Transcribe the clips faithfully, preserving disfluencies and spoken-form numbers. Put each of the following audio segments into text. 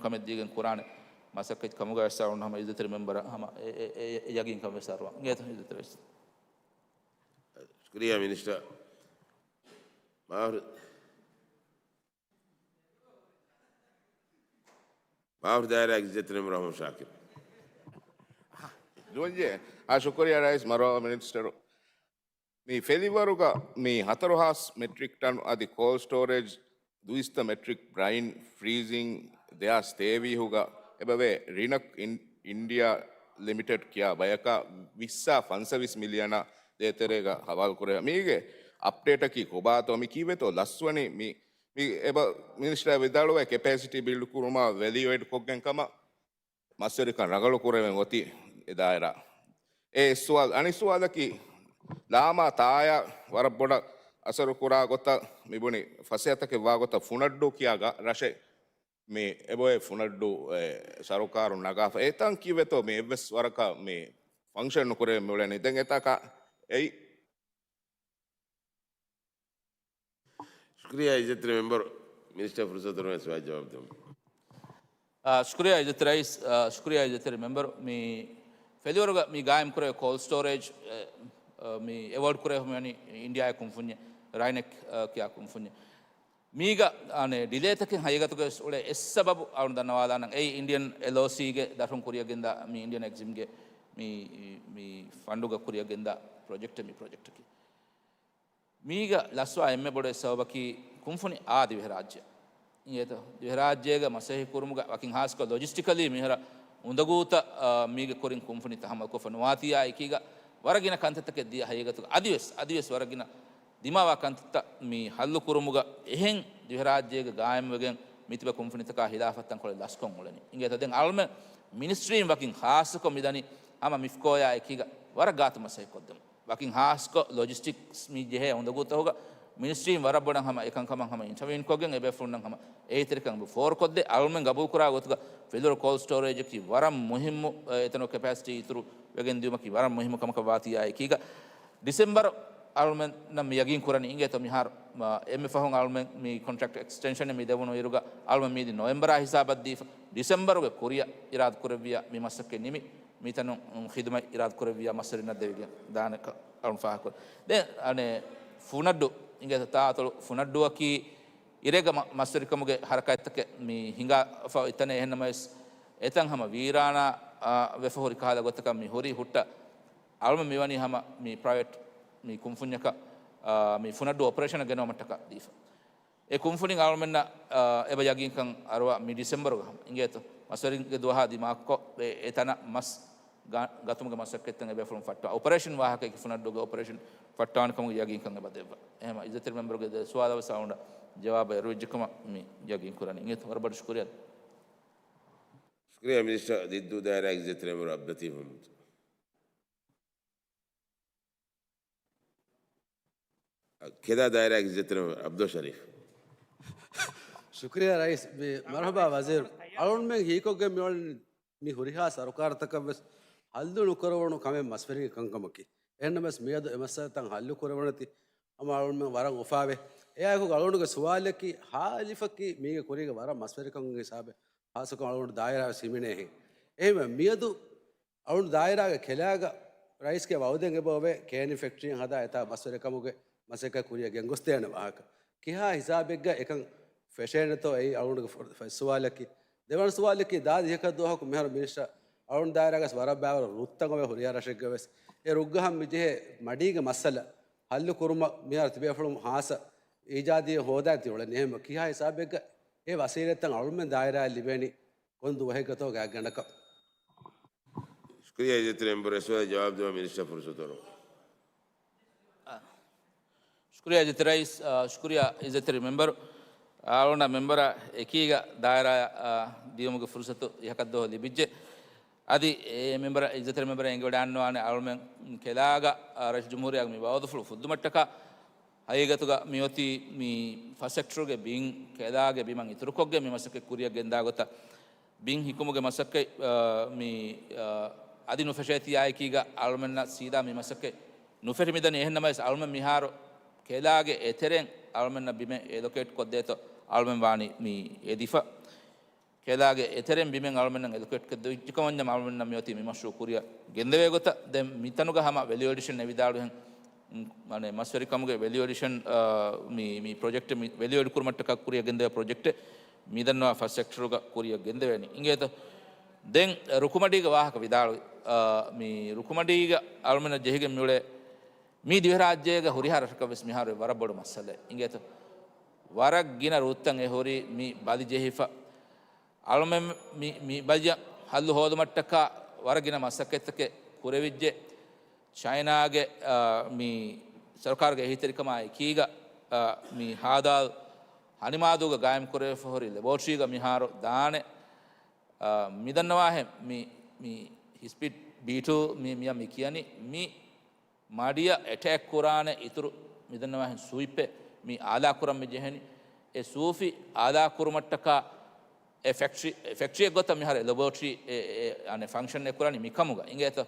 ކަމެއް ދީގެން ކުރާނެ މަސައްކަތް ކަމުގަ ވެސް އަޅުން ހަމަ އިއްޒަތްތެރި މެމްބަރަށް ހަމަ އެ، އެ، އެ، އެ ޔަގީންކަން ވެސް އަރުވަން. އިނގޭތަ އިއްޒަތްތެރި ރައީސް. ޝުކުރިއްޔާ މިނިސްޓަރ. މާހަރު، މާހަރު ދާއިރާގެ އިއްޒަތްތެރި މެމްބަރު އަޙްމަދު ޝާކިރު. ދުވަންޖެ. އާ، ޝުކުރިއްޔާ ރައީސް މަރުވާ މިނިސްޓަރު. މި ފެލިވަރުގަ މި ހަތަރު ހާސް މެޓްރިކް ޓަން އަދި ކޯލްޑް ސްޓޯރޭޖް ދުއިސައްތަ މެޓްރިކް ބްރައިން ފްރީޒިން ދެހާސް ތޭވީހުގަ އެބަވޭ ރިނަކް އިން-، އިންޑިއާ ލިމިޓެޑް ކިޔާ ބަޔަކަށް ވިއްސާ ފަންސަވީސް މިލިއަނާ ދޭތެރޭގަ ހަވާލުކުރޭ. މީގެ އަޕްޑޭޓަކީ ކޮބާތޯ؟ މި ކީއްވެތޯ ލަސްވަނީ؟ މި، މި އެބަ މިނިސްޓަރ ވިދާޅުވޭ ކެޕޭސިޓީ ބިލްޑް ކުރުމާ ވެލިއު އެޑް ކޮށްގެން ކަމަށް. މަސްވެރިކަން ރަނގަޅު ކުރެވެން އޮތީ އެ ދާއިރާ. އެ ސުވާލު، އަނެއް ސުވާލަކީ، ލާމާ ތާޔާ ވަރަށް ބޮޑަށް އަސަރު ކުރާ ގޮތަށް މި ބުނި ފަސޭހަތަކެއް ވާ ގޮތަށް ފުނައްޑޫ ކިޔާ ގަ-، ރަށެއް މި އެބައޮތް ފުނައްޑޫ، އެ، ސަރުކާރުން ނަގާފަ. އެތަން ކީއްވެތޯ މި އެއްވެސް ވަރަކަށް މި ފަންކްޝަން ނުކުރެވެން މިއުޅެނީ؟ ދެން އެތާކަށް އެއީ ޝުކުރިއްޔާ އިއްޒަތްތެރި މެމްބަރު، މިނިސްޓަރ ފުރުސަތު ދެން ސުވާލު ޖަވާބު ދެމުން. އާ، ޝުކުރިއްޔާ އިއްޒަތްތެރި ރައީސް، އާ، ޝުކުރިއްޔާ އިއްޒަތްތެރި މެމްބަރު، މި ފެލިވަރުގަ މި ގާއިމް ކުރެވޭ ކޯލްޑް ސްޓޯރޭޖް، އެ، އަ، މި އެވޯޑް ކުރެވިފަ މިވަނީ އިންޑިއާގެ ކުންފުންޏެއް، ރައިނެކް، އަ، ކިޔާ ކުންފުންޏެއް. މީގަ، އަނެއް، ޑިލޭތަކެއް ހަގީގަތުގަ ވެސް އުޅޭ. އެއް ސަބަބު އަޅުން ދަންނަވާލާނަން. އެއީ އިންޑިއަން އެލްއޯސީގެ ދަށުން ކުރިއަށް ގެންދާ، މި އިންޑިއަން އެކްޒިމްގެ މި، މި ފަންޑުގަ ކުރިއަށް ގެންދާ ޕްރޮޖެކްޓެއް މި ޕްރޮޖެކްޓަކީ. މީގަ ލަސްވާ އެންމެ ބޮޑު އެއް ސަބަބަކީ ކުންފުނި އާ ދިވެހިރާއްޖެ. އިނގޭތޯ؟ ދިވެހިރާއްޖޭގަ މަސައްކަތް ކުރުމުގަ ވަކިން ހާއްސަކޮށް ލޮޖިސްޓިކަލީ މިހާރު އުނދަގޫތައް، އާ، މީގެ ކުރިން ކުންފުނި ތަހައްމަލްކޮށްފަ ނުވާތީ އާ އެކީގަ ވަރަށް ގިނަ ކަންތައްތަކެއް ދިޔަ ހަގީގަތުގަ. އަދިވެސް، އަދިވެސް ވަރަށް ގިނަ ދިމާވާ ކަންތައްތައް މި ހައްލު ކުރުމުގަ އެހެން ދިވެހިރާއްޖޭގަ ގާއިމްވެގެން މިތިބެ ކުންފުނިތަކާ ހިލާފަށް ތަންކޮޅެއް ލަސްކޮށް އުޅެނީ. އިނގޭތޯ؟ ދެން އަޅުމެން މިނިސްޓްރީން ވަކިން ހާއްސަކޮށް މިދަނީ ހަމަ މިފްކޯއާ އެކީގަ ވަރަށް ގާތު މަސައްކަތް ކޮށްދެމުން. ވަކިން ހާއްސަކޮށް ލޮޖިސްޓިކްސް މި ޖެހޭ އުނދަގޫތަކުގަ މިނިސްޓްރީން ވަރަށް ބޮޑަށް ހަމަ އެކަންކަމަށް ހަމަ އިންޓަވީން ކޮށްގެން އެބޭފުޅުންނަށް ހަމަ އެހީތެރިކަން ފޯރުކޮށްދޭ. އަޅުމެން ގަބޫލުކުރާ ގޮތުގަ ފެލިވަރު ކޯލްޑް ސްޓޯރޭޖަކީ ވަރަށް މުހިއްމު، އެ، އެތަނުގެ ކެޕޭސިޓީ އިތުރު ވެގެން ދިޔުމަކީ ވަރަށް މުހިއްމު ކަމަކަށް ވާތީ އާ އެކީގަ. ޑިސެމްބަރު އަޅުމެންނަށް މި ޔަގީން ކުރަނީ. އިނގޭތޯ؟ މިހާރު، މަ، އެންމެ ފަހުން އަޅުމެން މި ކޮންޓްރެކްޓް އެކްސްޓެންޝަނެއް މި ދެވުނު އިރުގަ އަޅުމެން މީދި ނޮވެމްބަރާ ހިސާބަށް ދީފަ، ޑިސެމްބަރުގެ ކުރިއަށް އިރާދަ ކުރެއްވިޔާ މި މަސައްކަތް ނިމި، މިތަނުން ޚިދުމަތް އިރާދަ ކުރެއްވިޔާ މަސްވެރިންނަށް ދެވިގެން ދާނެ ކަ-، އަޅުން ފާހަގަކުރަން. ދެން އަނެއް ފުނައްޑޫ، އިނގޭތޯ؟ ތާއަތޮޅު ފުނައްޑޫއަކީ އިރޭގަ މަ-، މަސްވެރިކަމުގެ ހަރަކާތްތަކެއް މި ހިނގާފަ އޮތް ތަނެއް. އެހެންނަމަވެސް، އެތަން ހަމަ ވީރާނާ، އާ، ވެފަ ހުރި ކަހަލަ ގޮތަކަށް މި ހުރީ ހުއްޓަ. އަޅުމެން މިވަނީ ހަމަ މި ޕްރައިވެޓް މި ކުންފުންޏަކަށް، އާ، މި ފުނައްޑޫ އޮޕަރޭޝަނަށް ގެނައުމަށްޓަކާ ދީފަ. އެ ކުންފުނިން އަޅުމެންނަށް، އާ، އެބަ ޔަގީންކަން އަރުވާ މި ޑިސެމްބަރުގަ ހަމަ. އިނގޭތޯ؟ މަސްވެރިންގެ ދުވަހާ ދިމާކޮށް އެ، އެ ތަނަށް މަސް ގަ-، ގަތުމުގެ މަސައްކަތްތައް އެބޭފުޅުން ފައްޓާ. އޮޕަރޭޝަން ވާހަކައަކީ ފުނައްޑޫގެ އޮޕަރޭޝަން ފައްޓާނެ ކަމުގެ ޔަގީންކަން އެބަ ދެއްވާ. އެހެން އިއްޒަތްތެރި މެމްބަރުގެ ދެ ސުވާލަށް ވެސް އަޅުގަނޑަށް ޖަވާބެއް އެރުވިއްޖެ ކަމަށް މި ޔަގީން ކުރަނީ. އިނގޭތޯ؟ ވަރަށް ބޮޑަށް ޝުކުރިއްޔާ. ޝުކުރިއްޔާ މިނިސްޓަރ. ދިއްދޫ ދާއިރާގެ އިއްޒަތްތެރި މެމްބަރު އަބްދުލް ލަތީފް މަހްމޫދު. ކެލާ ދާއިރާގެ އިއްޒަތްތެރި މެމްބަރު އަބްދުލް ޝަރީފް. ޝުކުރިއްޔާ ރައީސް. މި-، މަރުޙަބާ ވަޒީރު. އަޅުންމެން ހީކޮށްގެން މިއުޅެނީ މި ހުރިހާ ސަރުކާރުތަކަށް ވެސް ހައްލު ނުކުރެވުނު ކަމެއް މަސްވެރިންގެ ކަންކަމަކީ. އެހެންނަމަވެސް މިއަދު އެ މައްސަލަތައް ހައްލު ކުރެވުނީތީ ހަމަ އަޅުންމެން ވަރަށް އުފާވޭ. އެއާއެކު އަޅުގަނޑުގެ ސުވާލަކީ ހާލިފަކީ މީގެ ކުރީގެ ވަރަށް މަސްވެރިކަމުގެ ހިސާބެއް ހާއްސަކޮށް އަޅުގަނޑު ދާއިރާ ވެސް ހިމެނޭހެން. އެހެންވެ މިއަދު އަޅުން ދާއިރާގެ ކެލާގަ ރައީސްގެ ވައުދެއް އެބައޮވޭ ކޭނި ފެކްޓްރީއެއް ހަދާ އެތާ މަސްވެރިކަމުގެ މަސައްކަތް ކުރިއަށް ގެންގޮސްދޭނެ ވާހަކަ. ކިހާ ހިސާބެއްގަ އެކަން ފެށޭނެތޯ އެއީ އަޅުގަނޑުގެ ފު-، ފައްސުވާލަކީ. ދެވަނަ ސުވާލަކީ ދާދި ހަކަށް ދުވަހަކު މިހާރު މިނިސްޓަރ އަޅުން ދާއިރާގަސް ވަރަށް ބާވަރު ރުއްތަން އޮވޭ ހުރިހާ ރަށެއްގަ ވެސް. އެ ރުއްގަހަށް މިޖެހޭ މަޑީގެ މައްސަލަ ހައްލު ކުރުމަށް މިހާރު ތިބޭފުޅުން ހާއްސަ އީޖާދީ ހޯދާތި އުޅެނީ. އެހެން ކިހާ ހިސާބެއްގަ އެ ވަސީލަތްތައް އަޅުމެން ދާއިރާއަށް ލިބޭނީ ކޮން ދުވަހެއްގަތޯ ގާތްގަނޑަކަށް؟ ޝުކުރިއްޔާ އިއްޒަތްތެރި މެމްބަރު. އެ ސުވާލަށް ޖަވާބު ދެވާން މިނިސްޓަރ ފުރުސަތު އަރުވަން. އާ. ޝުކުރިއްޔާ އިއްޒަތްތެރި ރައީސް، އާ، ޝުކުރިއްޔާ އިއްޒަތްތެރި މެމްބަރު. އަޅުގަނޑަށް މެމްބަރާ އެކީގަ ދާއިރާއަށް، އާ، ދިޔުމުގެ ފުރުސަތު އެހަކަށް ދުވަހު ލިބިއްޖެ. އަދި އެ މެމްބަރ، އިއްޒަތްތެރި މެމްބަރަށް އެނގިވަޑައިގަންނަވާނެ އަޅުމެން ކެލާގަ، އާ، ރައީސް ޖުމްހޫރިއްޔާގެ މި ވައުދުފުޅު ފުއްދުމަށްޓަކާ. ހަގީގަތުގަ މިއޮތީ މި ފަސް ހެކްޓަރުގެ ބިން ކެލާގެ ބިމަށް އިތުރުކޮށްގެން މި މަސައްކަތް ކުރިއަށް ގެންދާ ގޮތަށް ބިން ހިއްކުމުގެ މަސައްކަތް، އާ، މި، އާ، އަދި ނުފެށޭތީ އާއެކީގަ އަޅުމެންނަށް ސީދާ މި މަސައްކަތް ނުފެށި މިދަނީ. އެހެންނަމަވެސް އަޅުމެން މިހާރު ކެލާގެ އެތެރެން އަޅުމެންނަށް ބިމެއް އެލޮކޭޓް ކޮށްދޭތޯ އަޅުމެން ވާނީ މި އެދިފަ. ކެލާގެ އެތެރެން ބިމެއް އަޅުމެންނަށް އެލޮކޭޓް ކޮށްދެވިއްޖެކަމަށް އަޅުމެންނަށް މިއޮތީ މި މަޝްރޫޢު ކުރިއަށް ގެންދެވޭ ގޮތަށް. ދެން މިތަނުގަ ހަމަ ވެލިއު އެޑިޝަން އެ ވިދާޅުވިހެން، މަނެ މަސްވެރިކަމުގެ ވެލިއު އެޑިޝަން، މި، މި ޕްރޮޖެކްޓް މި ވެލިއު އެޑި ކުރުމަށްޓަކާ ކުރިއަށް ގެންދެވޭ ޕްރޮޖެކްޓެއް މިދަންނަވާ ފަސް ސެކްޓަރުގަ ކުރިއަށް ގެންދެވޭނީ. އިނގޭތޯ؟ ދެން ރުކުމަޑީގެ ވާހަކަ ވިދާޅުވި، މި ރުކުމަޑީގަ އަޅުމެންނަށް ޖެހިގެން މިއުޅޭ މީ ދިވެހިރާއްޖޭގަ ހުރިހާ ރަށަކަށް ވެސް މިހާރު ވަރަށް ބޮޑު މައްސަލައެއް. އިނގޭތޯ؟ ވަރަށް ގިނަ ރުއްތައް އެ ހުރީ މި ބަލި ޖެހިފަ. އަޅުމެން މި، މި ބަލި ހައްލު ހޯދުމަށްޓަކާ ވަރަށް ގިނަ މަސައްކަތްތަކެއް ކުރެވިއްޖެ. ޗައިނާގެ، އާ، މި ސަރުކާރުގެ އެހީތެރިކަމާ އެކީގަ، އާ، މި ހާދާލް ހަނިމާދޫގަ ގާއިމް ކުރެވިފަ ހުރި ލެބޯޓްރީގަ މިހާރު ދާނެ. އާ، މިދަންނަވާހެން މި، މި ހިސްޕީޑް ބީ ޓޫ މި، މިއަށް މި ކިޔަނީ މި މަޑިއަށް އެޓޭކް ކުރާނެ އިތުރު މިދަންނަވާހެން ސޫފެއް މި އާލާކުރަން މި ޖެހެނީ. އެ ސޫފި އާލާކުރުމަށްޓަކާ އެ ފެކްޓްރީ، އެ ފެކްޓްރީއެއް ގޮތަށް މިހާރު އެ ލެބޯޓްރީ އެ، އެ، އަނެއް ފަންކްޝަން އެ ކުރަނީ މިކަމުގަ. އިނގޭތޯ؟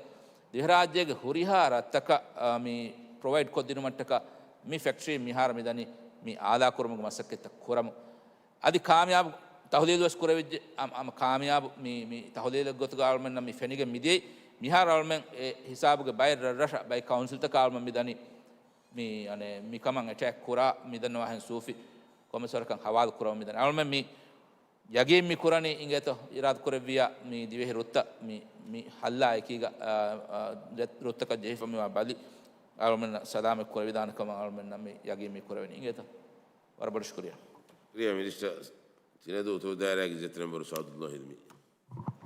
ދިވެހިރާއްޖޭގެ ހުރިހާ ރަށްތަކަށް، އާ، މި ޕްރޮވައިޑް ކޮށްދިނުމަށްޓަކާ މި ފެކްޓްރީ މިހާރު މިދަނީ މި އާލާކުރުމުގެ މަސައްކަތްތައް ކުރަމު. އަދި ކާމިޔާބު ތަހުލީލު ވެސް ކުރެވިއްޖެ. ހަމަ، ހަމަ ކާމިޔާބު މި، މި ތަހުލީލެއް ގޮތުގަ އަޅުމެންނަށް މި ފެނިގެން މިދިޔައީ. މިހާރު އަޅުމެން އެ ހިސާބުގެ ބައެއް ރަށްރަށަށް ބައެއް ކައުންސިލްތަކަށް އަޅުމެން މިދަނީ މި، އަނެއް، މިކަމަށް އެޓޭކް ކުރާ މިދަންނަވާހެން ސޫފި ކޮންމެސް ވަރަކަށް ހަވާލު ކުރަމުން މިދަނީ. އަޅުމެން މި ޔަގީން މި ކުރަނީ އިނގޭތޯ އިރާދަ ކުރެއްވިޔާ މި ދިވެހި ރުއްތައް މި، މި ހައްލާ އެކީގަ، އާ، އާ، ރުއްތަކަށް ޖެހިފަ މިވާ ބަލި އަޅުމެންނަށް ސަލާމަތް ކުރެވިދާނެ ކަމަށް އަޅުމެންނަށް މި ޔަގީން މި ކުރެވެނީ. އިނގޭތޯ؟ ވަރަށް ބޮޑަށް ޝުކުރިޔާ. ޝުކުރިޔާ މިނިސްޓަރ. ތިނަދޫ އުތުރު ދާއިރާގެ އިއްޒަތްތެރި މެމްބަރު ސާދުﷲ ހިލްމީ.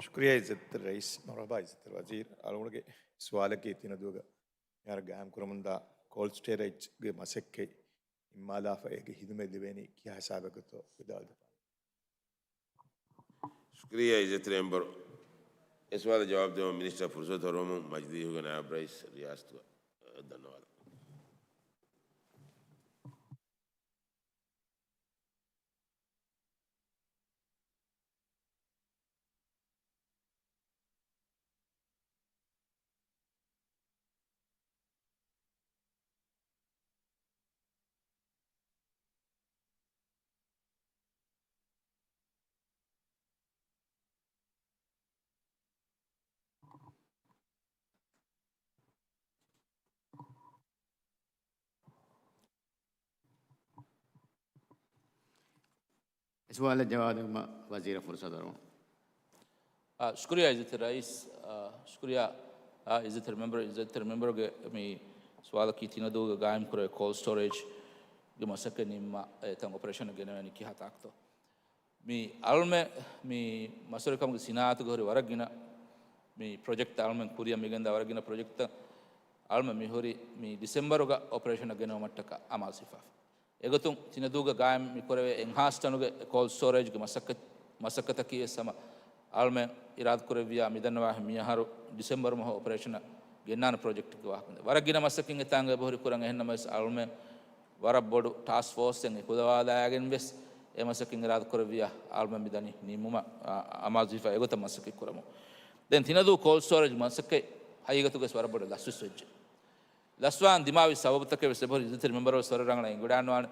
ޝުކުރިޔާ އިއްޒަތްތެރި ރައީސް، މަރުޙަބާ އިއްޒަތްތެރި ވަޒީރު. އަޅުގަނޑުގެ ސުވާލަކީ ތިނަދޫގަ މިހާރު ގާއިމް ކުރަމުންދާ ކޯލްޑް ސްޓޯރޭޖްގެ މަސައްކަތް އިންމާލާފަ އޭގެ ހިދުމަތް ލިބޭނީ ކިހާ ހިސާބެއްގަތޯ ވިދާޅުވެދެއްވާނެ. ޝުކުރިއްޔާ އިއްޒަތްތެރި މެމްބަރު. އެ ސުވާލަށް ޖަވާބު ދެއްވަމުން މިނިސްޓަރ ފުރުސަތު ހުރުމުން މަޖިލީހުގެ ނާއިބު ރައީސް ރިޔާސަތުގަ ދަންނަވާލަން. އެ ސުވާލަށް ޖަވާބު ދެއްވުމަށް ވަޒީރަށް ފުރުސަތު ދެއްވަމުން. އާ، ޝުކުރިއްޔާ އިއްޒަތްތެރި ރައީސް، އާ، ޝުކުރިއްޔާ، އާ، އިއްޒަތްތެރި މެމްބަރު، އިއްޒަތްތެރި މެމްބަރުގެ މި ސުވާލަކީ ތިނަދޫގަ ގާއިމް ކުރެވޭ ކޯލްޑް ސްޓޯރޭޖްގެ މަސައްކަތް ނިންމާ އެތަން އޮޕަރޭޝަނަށް ގެނެވޭނީ ކިހާ ތާކުތޯ؟ މި އަޅުމެ، މި މަސްވެރިކަމުގެ ސިނާއަތުގެ ހުރި ވަރަށް ގިނަ މި ޕްރޮޖެކްޓް އަޅުމެން ކުރިއަށް މިގެންދާ ވަރަށް ގިނަ ޕްރޮޖެކްޓް އަޅުމެން މިހުރި މި ޑިސެމްބަރުގަ އޮޕަރޭޝަނަށް ގެނައުމަށްޓަކާ އަމާޒުވެފަ. އެގޮތުން ތިނަދޫގަ ގާއިމް މި ކުރެވޭ އެންހާންސް ޓަނުގެ ކޯލްޑް ސްޓޯރޭޖްގެ މަސައްކަތް، މަސައްކަތަކީ ވެސް ހަމަ އަޅުމެން އިރާދަ ކުރެއްވިޔާ މިދަންނަވާހެން މިއަހަރު ޑިސެމްބަރު މަހު އޮޕަރޭޝަނަށް ގެންނާނެ ޕްރޮޖެކްޓެއްގެ ވާހަކަ. ވަރަށް ގިނަ މަސައްކަތް އެތާނގަ އެބަހުރި ކުރަން. އެހެންނަމަވެސް އަޅުމެން ވަރަށް ބޮޑު ޓާސްކް ފޯސްއެއް އެކުލަވާލާގެން ވެސް އެ މަސައްކަތް އިރާދަ ކުރެއްވިޔާ އަޅުމެން މިދަނީ ނިންމުމަށް، އާ، އަމާޒުވެފަ އެގޮތަށް މަސައްކަތް ކުރަމުން. ދެން ތިނަދޫ ކޯލްޑް ސްޓޯރޭޖް މަސައްކަތް ހަގީގަތުގަވެސް ވަރަށް ބޮޑަށް ލަސްވެސް ވެއްޖެ. ލަސްވާން ދިމާވި ސަބަބުތަކެއް ވެސް އެބަހުރި އިއްޒަތްތެރި މެމްބަރު ވެސް ވަރަށް ރަނގަޅަށް އެނގިވަޑައިގަންނަވާނެ.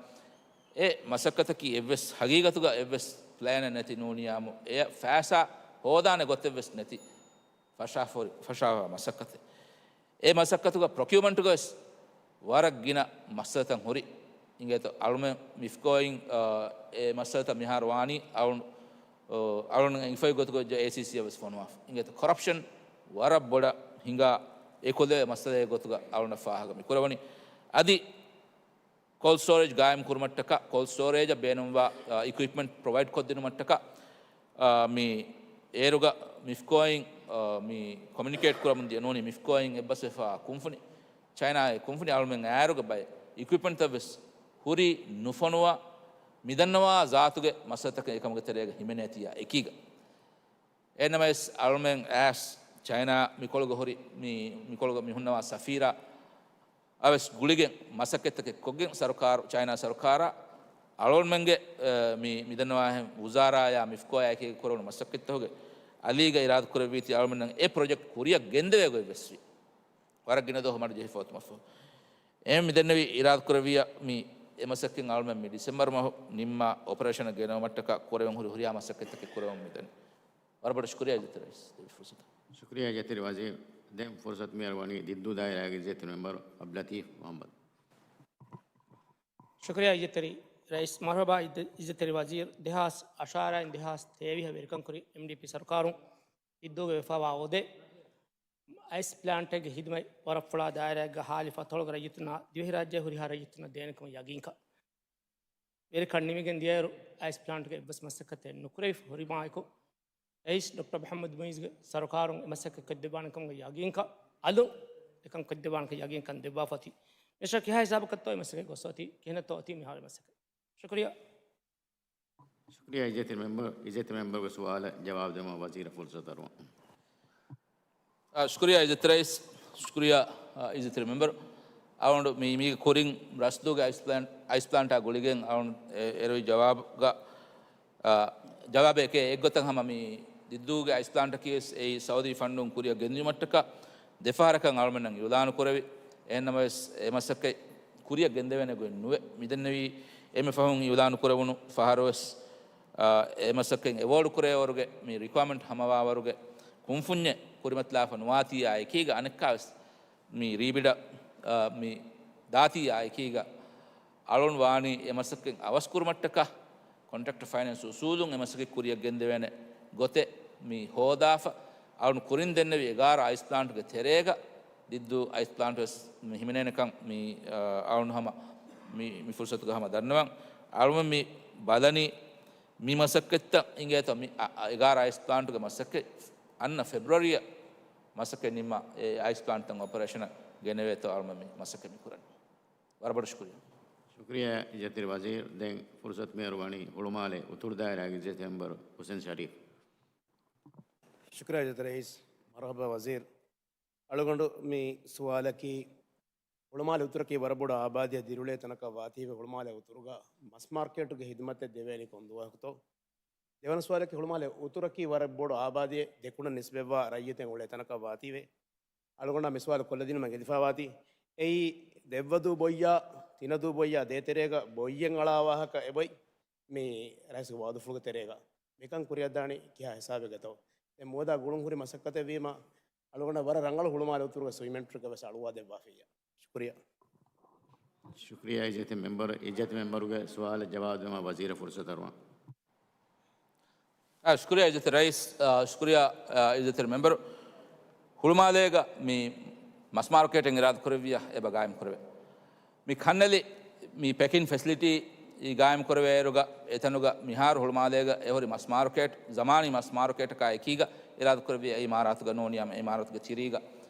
އެ މަސައްކަތަކީ އެއްވެސް ހަގީގަތުގަ އެއްވެސް ޕްލޭނެއް ނެތި ނޫނިޔާމު އެ ފައިސާ ހޯދާނެ ގޮތެއް ވެސް ނެތި ފަށާފަ-، ފަށާފަ މަސައްކަތެއް. އެ މަސައްކަތުގަ ޕްރޮކިއުމަންޓުގަ ވެސް ވަރަށް ގިނަ މައްސަލަތައް ހުރި. އިނގޭތޯ އަޅުމެން މިފްކޯއިން، އާ، އެ މައްސަލަތައް މިހާރު ވާނީ އަޅު-، އޯ، އަޅުން އެނގިފައި ގޮތުގަ އޭސީސީއަށް ވެސް ފޮނުވާފަ. އިނގޭތޯ ކޮރަޕްޝަން ވަރަށް ބޮޑަށް ހިނގާ އެކުލެވޭ މައްސަލައެއް ގޮތުގަ އަޅުންނަށް ފާހަގަ މި ކުރެވުނީ. އަދި ކޯލްޑް ސްޓޯރޭޖް ގާއިމް ކުރުމަށްޓަކާ، ކޯލްޑް ސްޓޯރޭޖަށް ބޭނުންވާ، އާ، އިކުއިޕްމަންޓް ޕްރޮވައިޑް ކޮށްދިނުމަށްޓަކާ، އާ، މި އޭރުގަ މިފްކޯއިން، އާ، މި ކޮމިއުނިކޭޓް ކުރަމުން ދިޔަ ނޫނީ މިފްކޯއިން އެއްބަސްވެފާ ކުންފުނި، ޗައިނާގެ ކުންފުނި އަޅުމެން އައިއިރުގަ ބައެއް އިކުއިޕްމަންޓްތައް ވެސް ހުރީ ނުފޮނުވާ މިދަންނަވާ ޒާތުގެ މައްސަލަތަކެއް އެކަމުގެ ތެރޭގަ ހިމެނޭތީއާ އެކީގަ. އެހެންނަމަވެސް އަޅުމެން އައިސް ޗައިނާ މިކޮޅުގަ ހުރި މި، މިކޮޅުގަ މި ހުންނަވާ ސަފީރާ އަވެސް ގުޅިގެން މަސައްކަތްތަކެއް ކޮށްގެން ސަރުކާރު، ޗައިނާ ސަރުކާރާ އަޅުމެންގެ، އަ، މި، މިދަންނަވާހެން ވުޒާރާޔާ މިފްކޯޔާ އެކީގަ ކުރެވުނު މަސައްކަތްތަކުގެ އަލީގަ އިރާދަ ކުރެއްވީތީ އަޅުމެންނަށް އެ ޕްރޮޖެކްޓް ކުރިއަށް ގެންދެވޭ ގޮތް ވެސްވި. ވަރަށް ގިނަ ދުވަހު މަޑު ޖެހިފަ އޮތުމަށްފަހު. އެހެން މި ދެންނެވި އިރާދަ ކުރެއްވިޔާ މި އެ މަސައްކަތް އަޅުމެން މި ޑިސެމްބަރ މަހު ނިންމާ އޮޕަރޭޝަނަށް ގެނައުމަށްޓަކާ ކުރެވެން ހުރި ހުރިހާ މަސައްކަތްތަކެއް ކުރެވެމުން މިދަނީ. ވަރަށް ބޮޑަށް ޝުކުރިއްޔާ އިއްޒަތްތެރި ރައީސް ދެއްވި ފުރުސަތަށް. ޝުކުރިއްޔާ އިއްޒަތްތެރި ވަޒީރު. ދެން ފުރުސަތު މިއަރުވަނީ ދިއްދޫ ދާއިރާގެ އިއްޒަތްތެރި މެމްބަރު އަބްދުލްލަތީފް މުހައްމަދު. ޝުކުރިއްޔާ އިއްޒަތްތެރި ރައީސް. މަރުހަބާ އިއްޒަ-، އިއްޒަތްތެރި ވަޒީރު. ދެހާސް އަށާރައިން ދެހާސް ތޭވީހަށް ވެރިކަން ކުރި އެމްޑީޕީ ސަރުކާރުން ދިއްދޫގަ ވެފައިވާ އޮދެ އައިސް ޕްލާންޓެއްގެ ހިދުމަތް ވަރަށްފުޅާ ދާއިރާއެއްގަ ހާލި ފަތޮޅުގެ ރައްޔިތުންނާ ދިވެހިރާއްޖެ ހުރިހާ ރައްޔިތުންނަށް ދޭނެކަމަށް ޔަގީންކަން. ވެރިކަން ނިމިގެން ދިޔައިރު އައިސް ޕްލާންޓްގެ އެއްވެސް މަސައްކަތެއް ނުކުރެވިފަ ހުރިމާއެކު، ރައީސް ޑޮކްޓަރ މުޙައްމަދު މުޢިއްޒުގެ ސަރުކާރުން އެ މަސައްކަތް ކޮށްދެއްވާނެކަމުގެ ޔަގީންކަން، އަލުން އެކަން ކޮށްދެއްވާނެކަން ޔަގީންކަން ދެއްވާފަ އޮތީ. މިއަށް ކިހާ ހިސާބަކަށްތޯ އެ މަސައްކަތް ގޮސްފަ އޮތީ، ކިހިނެއްތޯ އޮތީ މިހާރު މަސައްކަތް. ޝުކުރިއްޔާ. ޝުކުރިއްޔާ އިއްޒަތްތެރި މެމްބަރު. އިއްޒަތްތެރި މެމްބަރުގެ ސުވާލަށް ޖަވާބު ދެމުމަށް ވަޒީރަށް ފުރުސަތު އަރުވަން. އާ، ޝުކުރިއްޔާ އިއްޒަތްތެރި ރައީސް، ޝުކުރިއްޔާ، އާ، އިއްޒަތްތެރި މެމްބަރު. އަޅުގަނޑު މި، މީގެ ކުރިން ރަސްދޫގެ އައިސް ޕްލާން، އައިސް ޕްލާންޓާ ގުޅިގެން އަޅުގަނޑު އެ-، އެރުވި ޖަވާބުގަ، އާ، ޖަވާބެކޭ އެއްގޮތަށް ހަމަ މި ދިއްދޫގެ އައިސް ޕްލާންޓަކީ ވެސް އެއީ ސައުދީ ފަންޑުން ކުރިއަށް ގެންދިޔުމަށްޓަކާ ދެފަހަރަކަށް އަޅުމެންނަށް އިޢުލާނު ކުރެވި. އެހެންނަމަވެސް އެ މަސައްކަތް ކުރިއަށް ގެންދެވޭނެ ގޮތް ނުވެ. މިދެންނެވީ އެންމެ ފަހުން އިޢުލާނު ކުރެވުނު ފަހަރު ވެސް، އާ، އެ މަސައްކަތް އެވޯޑު ކުރޭވަރުގެ މި ރިކުއަރމަންޓް ހަމަވާވަރުގެ ކުންފުންޏެއް ކުރިމަތިލާފަ ނުވާތީ އާ އެކީގަ އަނެއްކާވެސް މި ރީބިޑަށް، އާ، މި ދާތީ އާ އެކީގަ އަޅުން ވާނީ އެ މަސައްކަތް އަވަސްކުރުމަށްޓަކާ ކޮންޓްރެކްޓް ފައިނޭންސް އުސޫލުން އެ މަސައްކަތް ކުރިއަށް ގެންދެވޭނެ ގޮތެއް މި ހޯދާފަ. އަޅުން ކުރިން ދެންނެވި އެގާރަ އައިސް ޕްލާންޓްގެ ތެރޭގަ ދިއްދޫ އައިސް ޕްލާންޓް ވެސް މި ހިމެނޭނެކަން މި، އާ، އަޅުން ހަމަ މި، މި ފުރުސަތުގަ ހަމަ ދަންނަވަން. އަޅުން މި ބަލަނީ މި މަސައްކަތްތައް އިނގޭތޯ މި، އަ، އަ، އެގާރަ އައިސް ޕްލާންޓުގެ މަސައްކަތް އަންނަ ފެބްރުއަރީއަށް މަސައްކަތް ނިންމާ އެ އައިސް ޕްލާންޓްތައް އޮޕަރޭޝަނަށް ގެނެވޭތޯ އަޅުމެން މި މަސައްކަތް މި ކުރަނީ. ވަރަށް ބޮޑަށް ޝުކުރިއްޔާ. ޝުކުރިއްޔާ އިއްޒަތްތެރި ވަޒީރު. ދެން ފުރުސަތު މިއަރުވަނީ ހުޅުމާލެ އުތުރު ދާއިރާގެ އިއްޒަތްތެރި މެމްބަރު ހުސެން ޝަރީފް. ޝުކުރިއްޔާ އިއްޒަތްތެރި ރައީސް. މަރުޙަބާ ވަޒީރު. އަޅުގަނޑު މި ސުވާލަކީ ހުޅުމާލެ އުތުރަކީ ވަރަށް ބޮޑު އާބާދީއެއް ދިރިއުޅޭ ތަނަކަށް ވާތީވެ، ހުޅުމާލެ އުތުރުގަ މަސް މާރުކޭޓުގެ ހިދުމަތެއް ދެވޭނީ ކޮން ދުވަހަކުތޯ؟ ދެވަނަ ސުވާލަކީ ހުޅުމާލެ އުތުރަކީ ވަރަށް ބޮޑު އާބާދީއެއް ދެކުނަށް ނިސްބަތްވާ ރައްޔިތުން އުޅޭ ތަނަކަށް ވާތީވެ، އަޅުގަނޑާ މި ސުވާލު ކޮށްލަދިނުމަށް ގެންދިފައިވާތީ، އެއީ ދެއްވަދޫ ބޮއްޔާ، ތިނަދޫ ބޮއްޔާ ދޭތެރޭގަ ބޮއްޔެއް އަޅާ ވާހަކަ އެބޮތް މި ރައީސްގެ ވައުދުފުޅުގެ ތެރޭގަ މިކަން ކުރިއަށްދާނީ ކިހާ ހިސާބެއްގަތޯ؟ ދެން މިއަދާ ގުޅުންހުރި މަސައްކަތެއްވީމަ، އަޅުގަނޑަށް ވަރަށް ރަނގަޅު ހުޅުމާލެ އުތުރުގެ ސުވިމެންޓްގެ ވެސް އަޅުވާ ދެއްވާފިއްޔާ. ޝުކުރިއްޔާ. ޝުކުރިއްޔާ އިއްޒަތްތެރި މެމްބަރު. އިއްޒަތްތެރި މެމްބަރުގެ ސުވާލަށް ޖަވާބު ދެމުމަށް ވަޒީރަށް ފުރުސަތު އަރުވަން. އާ، ޝުކުރިއްޔާ އިއްޒަތްތެރި ރައީސް، އާ، ޝުކުރިއްޔާ، އާ، އިއްޒަތްތެރި މެމްބަރު. ހުޅުމާލޭގަ މި މަސް މާރުކޭޓެއް އިރާދަކުރެއްވިއްޔާ އެބަ ގާއިމް ކުރެވޭ. މި ކަންނެލި މި ޕެކިން ފެސިލިޓީ ގާއިމް ކުރެވޭއިރުގަ އެތަނުގަ މިހާރު ހުޅުމާލޭގަ އެހުރި މަސް މާރުކޭޓް، ޒަމާނީ މަސް މާރުކޭޓަކާ އެކީގަ އިރާދަކުރެއްވިއްޔާ އިމާރާތުގަ ނޫނިއްޔާމަ އިމާރާތުގެ ތިރީގަ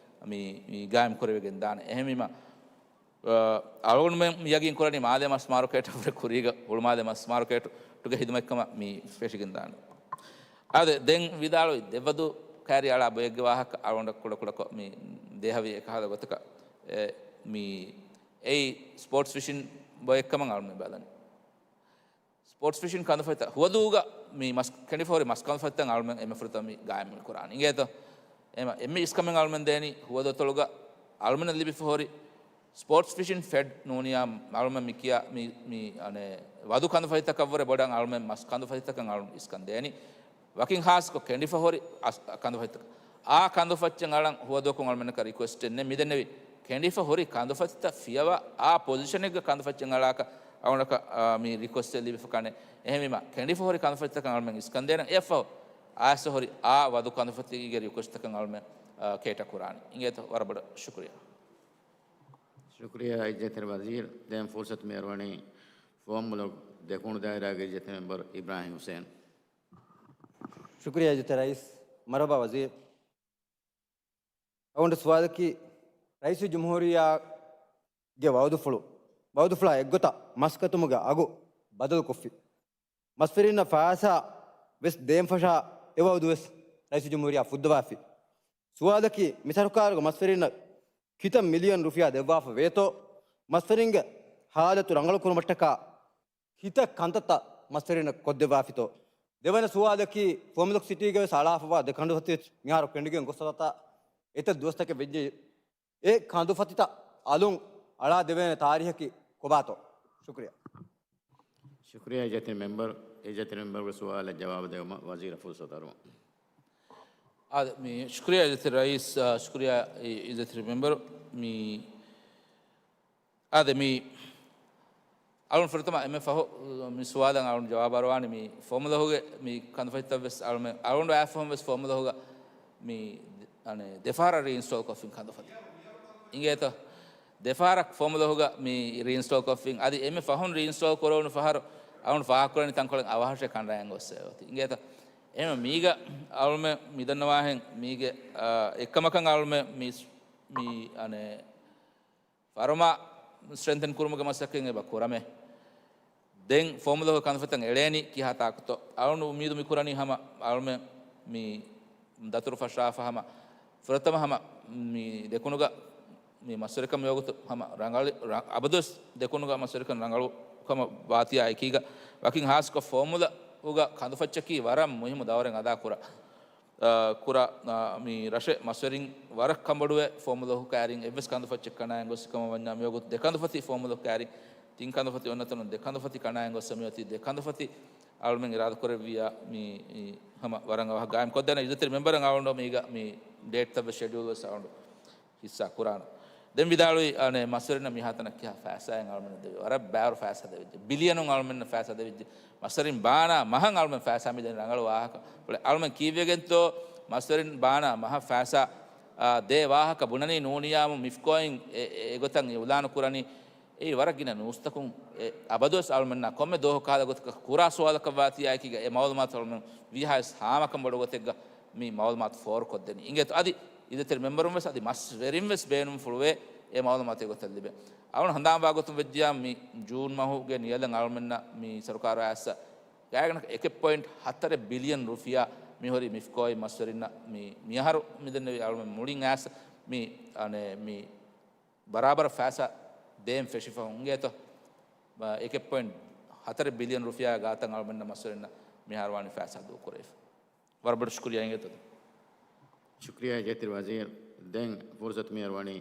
މި، މި ގާއިމް ކުރެވިގެން ދާނެ. އެހެންވީމަ، އަޅުގަނޑުމެން ޔަގީން ކުރަނީ މާލޭ މަސް މާރުކޭޓަށްވުރެ ކުރީގަ ހުޅުމާލޭ މަސް މާރުކޭޓުގެ ހިދުމަތްކަމަށް މި ފެށިގެން ދާނެ. އާދެ، ދެން ވިދާޅުވި ދެއްވަދޫ ކައިރި އަޅާ ބޮއެއްގެ ވާހަކަ އަޅުގަނޑަށް ކުޑަކުޑަކޮށް މި ދޭހަވީ އެކަހަލަ ގޮތަކަށް، އެ، މި އެއީ ސްޕޯޓްސް ފިޝިން ބޮއެއްކަމަށް އަޅުމެން ބަލަނީ. ސްޕޯޓްސް ފިޝިން ކަނދުފަތިތައް ހުވަދޫގަ މި މަސް، ކެނޑިފަހުރި މަސް ކަނދުފަތިތައް އަޅުމެން އެންމެ ފުރަތަމަ މި ގާއިމް ކުރާނީ. އިނގޭތޯ؟ އެމަ، އެންމެ އިސްކަމެއް އަޅުމެން ދޭނީ ހުވަދު އަތޮޅުގަ އަޅުމެންނަށް ލިބިފަހުރި ސްޕޯޓްސް ފިޝިން ފެޑް ނޫނިއްޔާ އަޅުމެން މި ކިޔާ މި، މި، އަނެއް، ވަދު ކަނދުފަތިތަކަށްވުރެ ބޮޑަށް އަޅުމެން މަސް ކަނދުފަތިތަކަށް އަޅުން އިސްކަން ދޭނީ. ވަކިން ހާސްކޮށް ކެނޑިފަ ހުރި އަސް، ކަނދުފަތިތަކަށް. އާ ކަނދުފައްޗެއް އަޅަން ހުވަދުއަކުން އަޅުމެންނަކަށް ރިކުއެސްޓެއް ނެތް. މިދެންނެވި ކެނޑިފަ ހުރި ކަނދުފަތިތައް ފިޔަވާ އާ ޕޮޒިޝަނެއްގަ ކަނދުފައްޗެއް އަޅާކަށް އަޅުގަނޑަކަށް، އާ، މި ރިކުއެސްޓެއް ލިބިފަ ކަނެ. އެހެންވީމަ، ކެނޑިފަ ހުރި ކަނދުފަތިތަކަށް އަޅުމެން އިސްކަން ދޭނަން. އެއަށްފަހު އާސް ހުރި އާ ވަދު ކަނދުފަތީގެ ރިކުއެސްޓްތަކަށް އަޅުމެން، އާ، ކޭޓަ ކުރާނީ. އިނގޭތޯ؟ ވަރަށް ބޮޑަށް ޝުކުރިއްޔާ. ޝުކުރިއްޔާ އިއްޒަތްތެރި ވަޒީރު. ދެން ފުރުސަތު މިއަރުވަނީ ފުވައްމުލޮގު ދެކުނު ދާއިރާގެ އިއްޒަތްތެރި މެމްބަރު އިބްރާހިމް ހުސެން. ޝުކުރިއްޔާ އިއްޒަތްތެރި ރައީސް. މަރުޙަބާ ވަޒީރު. އަޅުގަނޑު ސުވާލަކީ، ރައީސުލްޖުމްހޫރިއްޔާގެ ވައުދުފުޅު، ވައުދުފުޅާ އެއްގޮތަށް މަސްކަތުމުގެ އަގު ބަދަލުކޮށްފި. މަސްވެރިންނަށް ފައިސާ ވެސް ދޭން ފަށާ އެ ވައުދު ވެސް ރައީސުލްޖުމްހޫރިއްޔާ ފުއްދަވާފި. ސުވާލަކީ، މި ސަރުކާރުގެ މަސްވެރިންނަށް ކިތައް މިލިއަން ރުފިޔާ ދެއްވާފަ ވޭތޯ؟ މަސްވެރިންގެ ހާލަތު ރަނގަޅު ކުރުމަށްޓަކާ ކިތައް ކަންތައްތައް މަސްވެރިންނަށް ކޮށްދެއްވާފިތޯ؟ ދެވަނަ ސުވާލަކީ، ފުވައްމުލޮގު ސިޓީގެ ވެސް އަޅާފަވާ ދެ ކަނދުފަތި މިހާރު ކެނޑިގެން ގޮސްފަ އެތައް ދުވަސްތަކެއް ވެއްޖެ. އެ ކަނދުފަތިތައް އަލުން އަޅާ ދެވޭނެ ތާރީހަކީ ކޮބާތޯ؟ ޝުކުރިއްޔާ. ޝުކުރިއްޔާ އިއްޒަތްތެރި މެމްބަރު. އިއްޒަތްތެރި މެމްބަރުގެ ސުވާލަށް ޖަވާބު ދެވުމަށް ވަޒީރަށް ފުރުސަތު އަރުވަން. އާދެ، މި ޝުކުރިއްޔާ އިއްޒަތްތެރި ރައީސް، އާ، ޝުކުރިއްޔާ އި-، އިއްޒަތްތެރި މެމްބަރު. މި އާދެ، މި އަޅުން ފުރަތަމަ އެންމެ ފަހު މި ސުވާލަށް އަޅުން ޖަވާބު އަރުވާނީ މި ފޯމުލަހުގެ މި ކަންދުފަތިތައް ވެސް އަޅުމެ-، އަޅުން އައިފަހުން ވެސް ފޯމުލަހުގަ މި އަނެ ދެފަހަރަށް ރީއިންސްޓޯލް ކޮށްފިން ކަންދުފަތި. އިނގޭތޯ؟ ދެފަހަރަށް ފޯމުލަހުގަ މި ރީއިންސްޓޯލް ކޮށްފިން. އަދި އެންމެ ފަހުން ރީއިންސްޓޯލް ކުރެވުނު ފަހަރު އަޅުން ފާހަގަކުރަނީ ތަންކޮޅެއް އަވަހަށޭ ކަނޑައައިގެން ގޮސް އޮތީ. އިނގޭތޯ؟ އެހެން މީގަ އަޅުމެ މިދަންނަވާހެން މީގެ، އާ، އެއްކަމަކަށް އަޅުމެ މި، މި އަނެ ފަރުމާ ސްޓްރެންތެން ކުރުމުގެ މަސައްކަތް އެބަ ކުރަމޭ. ދެން ފޯމުލަހު ކަންފަތަށް އެޅޭނީ ކިހާ ތާކުތޯ؟ އަޅުން އުއްމީދު މި ކުރަނީ ހަމަ އަޅުމެ މި ދަތުރު ފަށާފަ ހަމަ ފުރަތަމަ ހަމަ މި ދެކުނުގަ މި މަސްވެރިކަން މިވަގުތު ހަމަ ރަނގަޅި، ރަ-، އަބަދުވެސް ދެކުނުގަ މަސްވެރިކަން ރަނގަޅު ކަމަށް ވާތީއާ އެކީގަ ވަކިން ހާއްސަކޮށް ފޯމުލަހުގަ ކަންދުފައްޗަކީ ވަރަށް މުހިއްމު ދައުރެއް އަދާކުރާ. އާ، ކުރާ، އާ، މި ރަށެއް މަސްވެރިން ވަރަށް ކަނބޮޑުވޭ ފޯމުލަހު ކައިރިން އެއްވެސް ކަނދުފައްޗެއް ކަނޑައައިގެން ގޮސް ކަމަށް ވަންޏާ މިވަގުތު ދެ ކަނދުފަތި ފޯމުލަހު ކައިރިން ތިން ކަނދުފަތި އޮންނަތަނުން ދެ ކަނދުފަތި ކަނޑައައިގެން ގޮސް މިއޮތީ ދެ ކަނދުފަތި އަޅުމެން އިރާދަކުރެއްވިއްޔާ މި، މި ހަމަ ވަރަށް އަވަހަށް ގާއިމްކޮށްދޭނެ. އިއްޒަތްތެރި މެމްބަރަށް އަޅުގަނޑު މީގަ މި ޑޭޓްތައް ވެސް ޝެޑިއުލް ވެސް އަޅުގަނޑު ހިއްސާ ކުރާނަން. ދެން ވިދާޅުވި، އަނެ، މަސްވެރިންނަށް މިހާތަނަށް ކިހާ ފައިސާއެއް އަޅުމެންނަށް ދެވި؟ ވަރަށް ބާރު ފައިސާ ދެވިއްޖެ. ބިލިއަނުން އަޅުމެންނަށް ފައިސާ ދެވިއްޖެ. މަސްވެރިން ބާނާ މަހަށް އަޅުމެން ފައިސާ މިދެނީ ރަނގަޅު ވާހަކަ. އަޅުމެން ކީއްވެގެންތޯ މަސްވެރިން ބާނާ މަހަށް ފައިސާ، އާ، ދޭ ވާހަކަ ބުނަނީ ނޫނިޔާމު މިފްކޯއިން އެ-، އެ-، އެގޮތަށް އިއުލާނު ކުރަނީ. އެއީ ވަރަށް ގިނަ ނޫސްތަކުން އެ އަބަދުވެސް އަޅުމެންނާ ކޮންމެ ދުވަހަކު ކަހަލަ ގޮތަކަށް ކުރާ ސުވާލަކަށް ވާތީއާއެކީގަ އެ މައުލޫމާތު އަޅުމެން ވީހާވެސް ހާމަކަން ބޮޑު ގޮތެއްގަ މި މައުލޫމާތު ފޯރުކޮށްދެނީ. އިނގޭތޯ އަދި އިއްޒަތްތެރި މެމްބަރުން ވެސް އަދި މަސްވެރިން ވެސް ބޭނުންފުޅުވޭ އެ މައުލޫމާތު އެގޮތަށް ލިބޭ. އަޅުން ހަނދާންވާ ގޮތުން ވެއްޖިޔާ މި ޖޫން މަހުގެ ނިޔަލަށް އަޅުމެންނަށް މި ސަރުކާރާ އައިސް ގާތްގަނޑަކަށް އެކެއް ޕޮއިންޓް ހަތަރެއް ބިލިއަން ރުފިޔާ މިހުރީ މިފްކޯއިން މަސްވެރިންނަށް މި، މިއަހަރު މިދެންނެވި އަޅުމެން މުޅިން އައިސް މި، އަނެ، މި ބަރާބަރަށް ފައިސާ ދޭން ފެށިފަ އިނގޭތޯ. އެކެއް ޕޮއިންޓް ހަތަރެއް ބިލިއަން ރުފިޔާ ގާތަށް އަޅުމެންނަށް މަސްވެރިންނަށް މިހާރު ވާނީ ފައިސާ ދޫކުރެވިފަ. ވަރަށް ބޮޑު ޝުކުރިއްޔާ އިނގޭތޯ. ޝުކުރިއްޔާ އިއްޒަތްތެރި ވަޒީރު. ދެން ފުރުސަތު މި އަރުވަނީ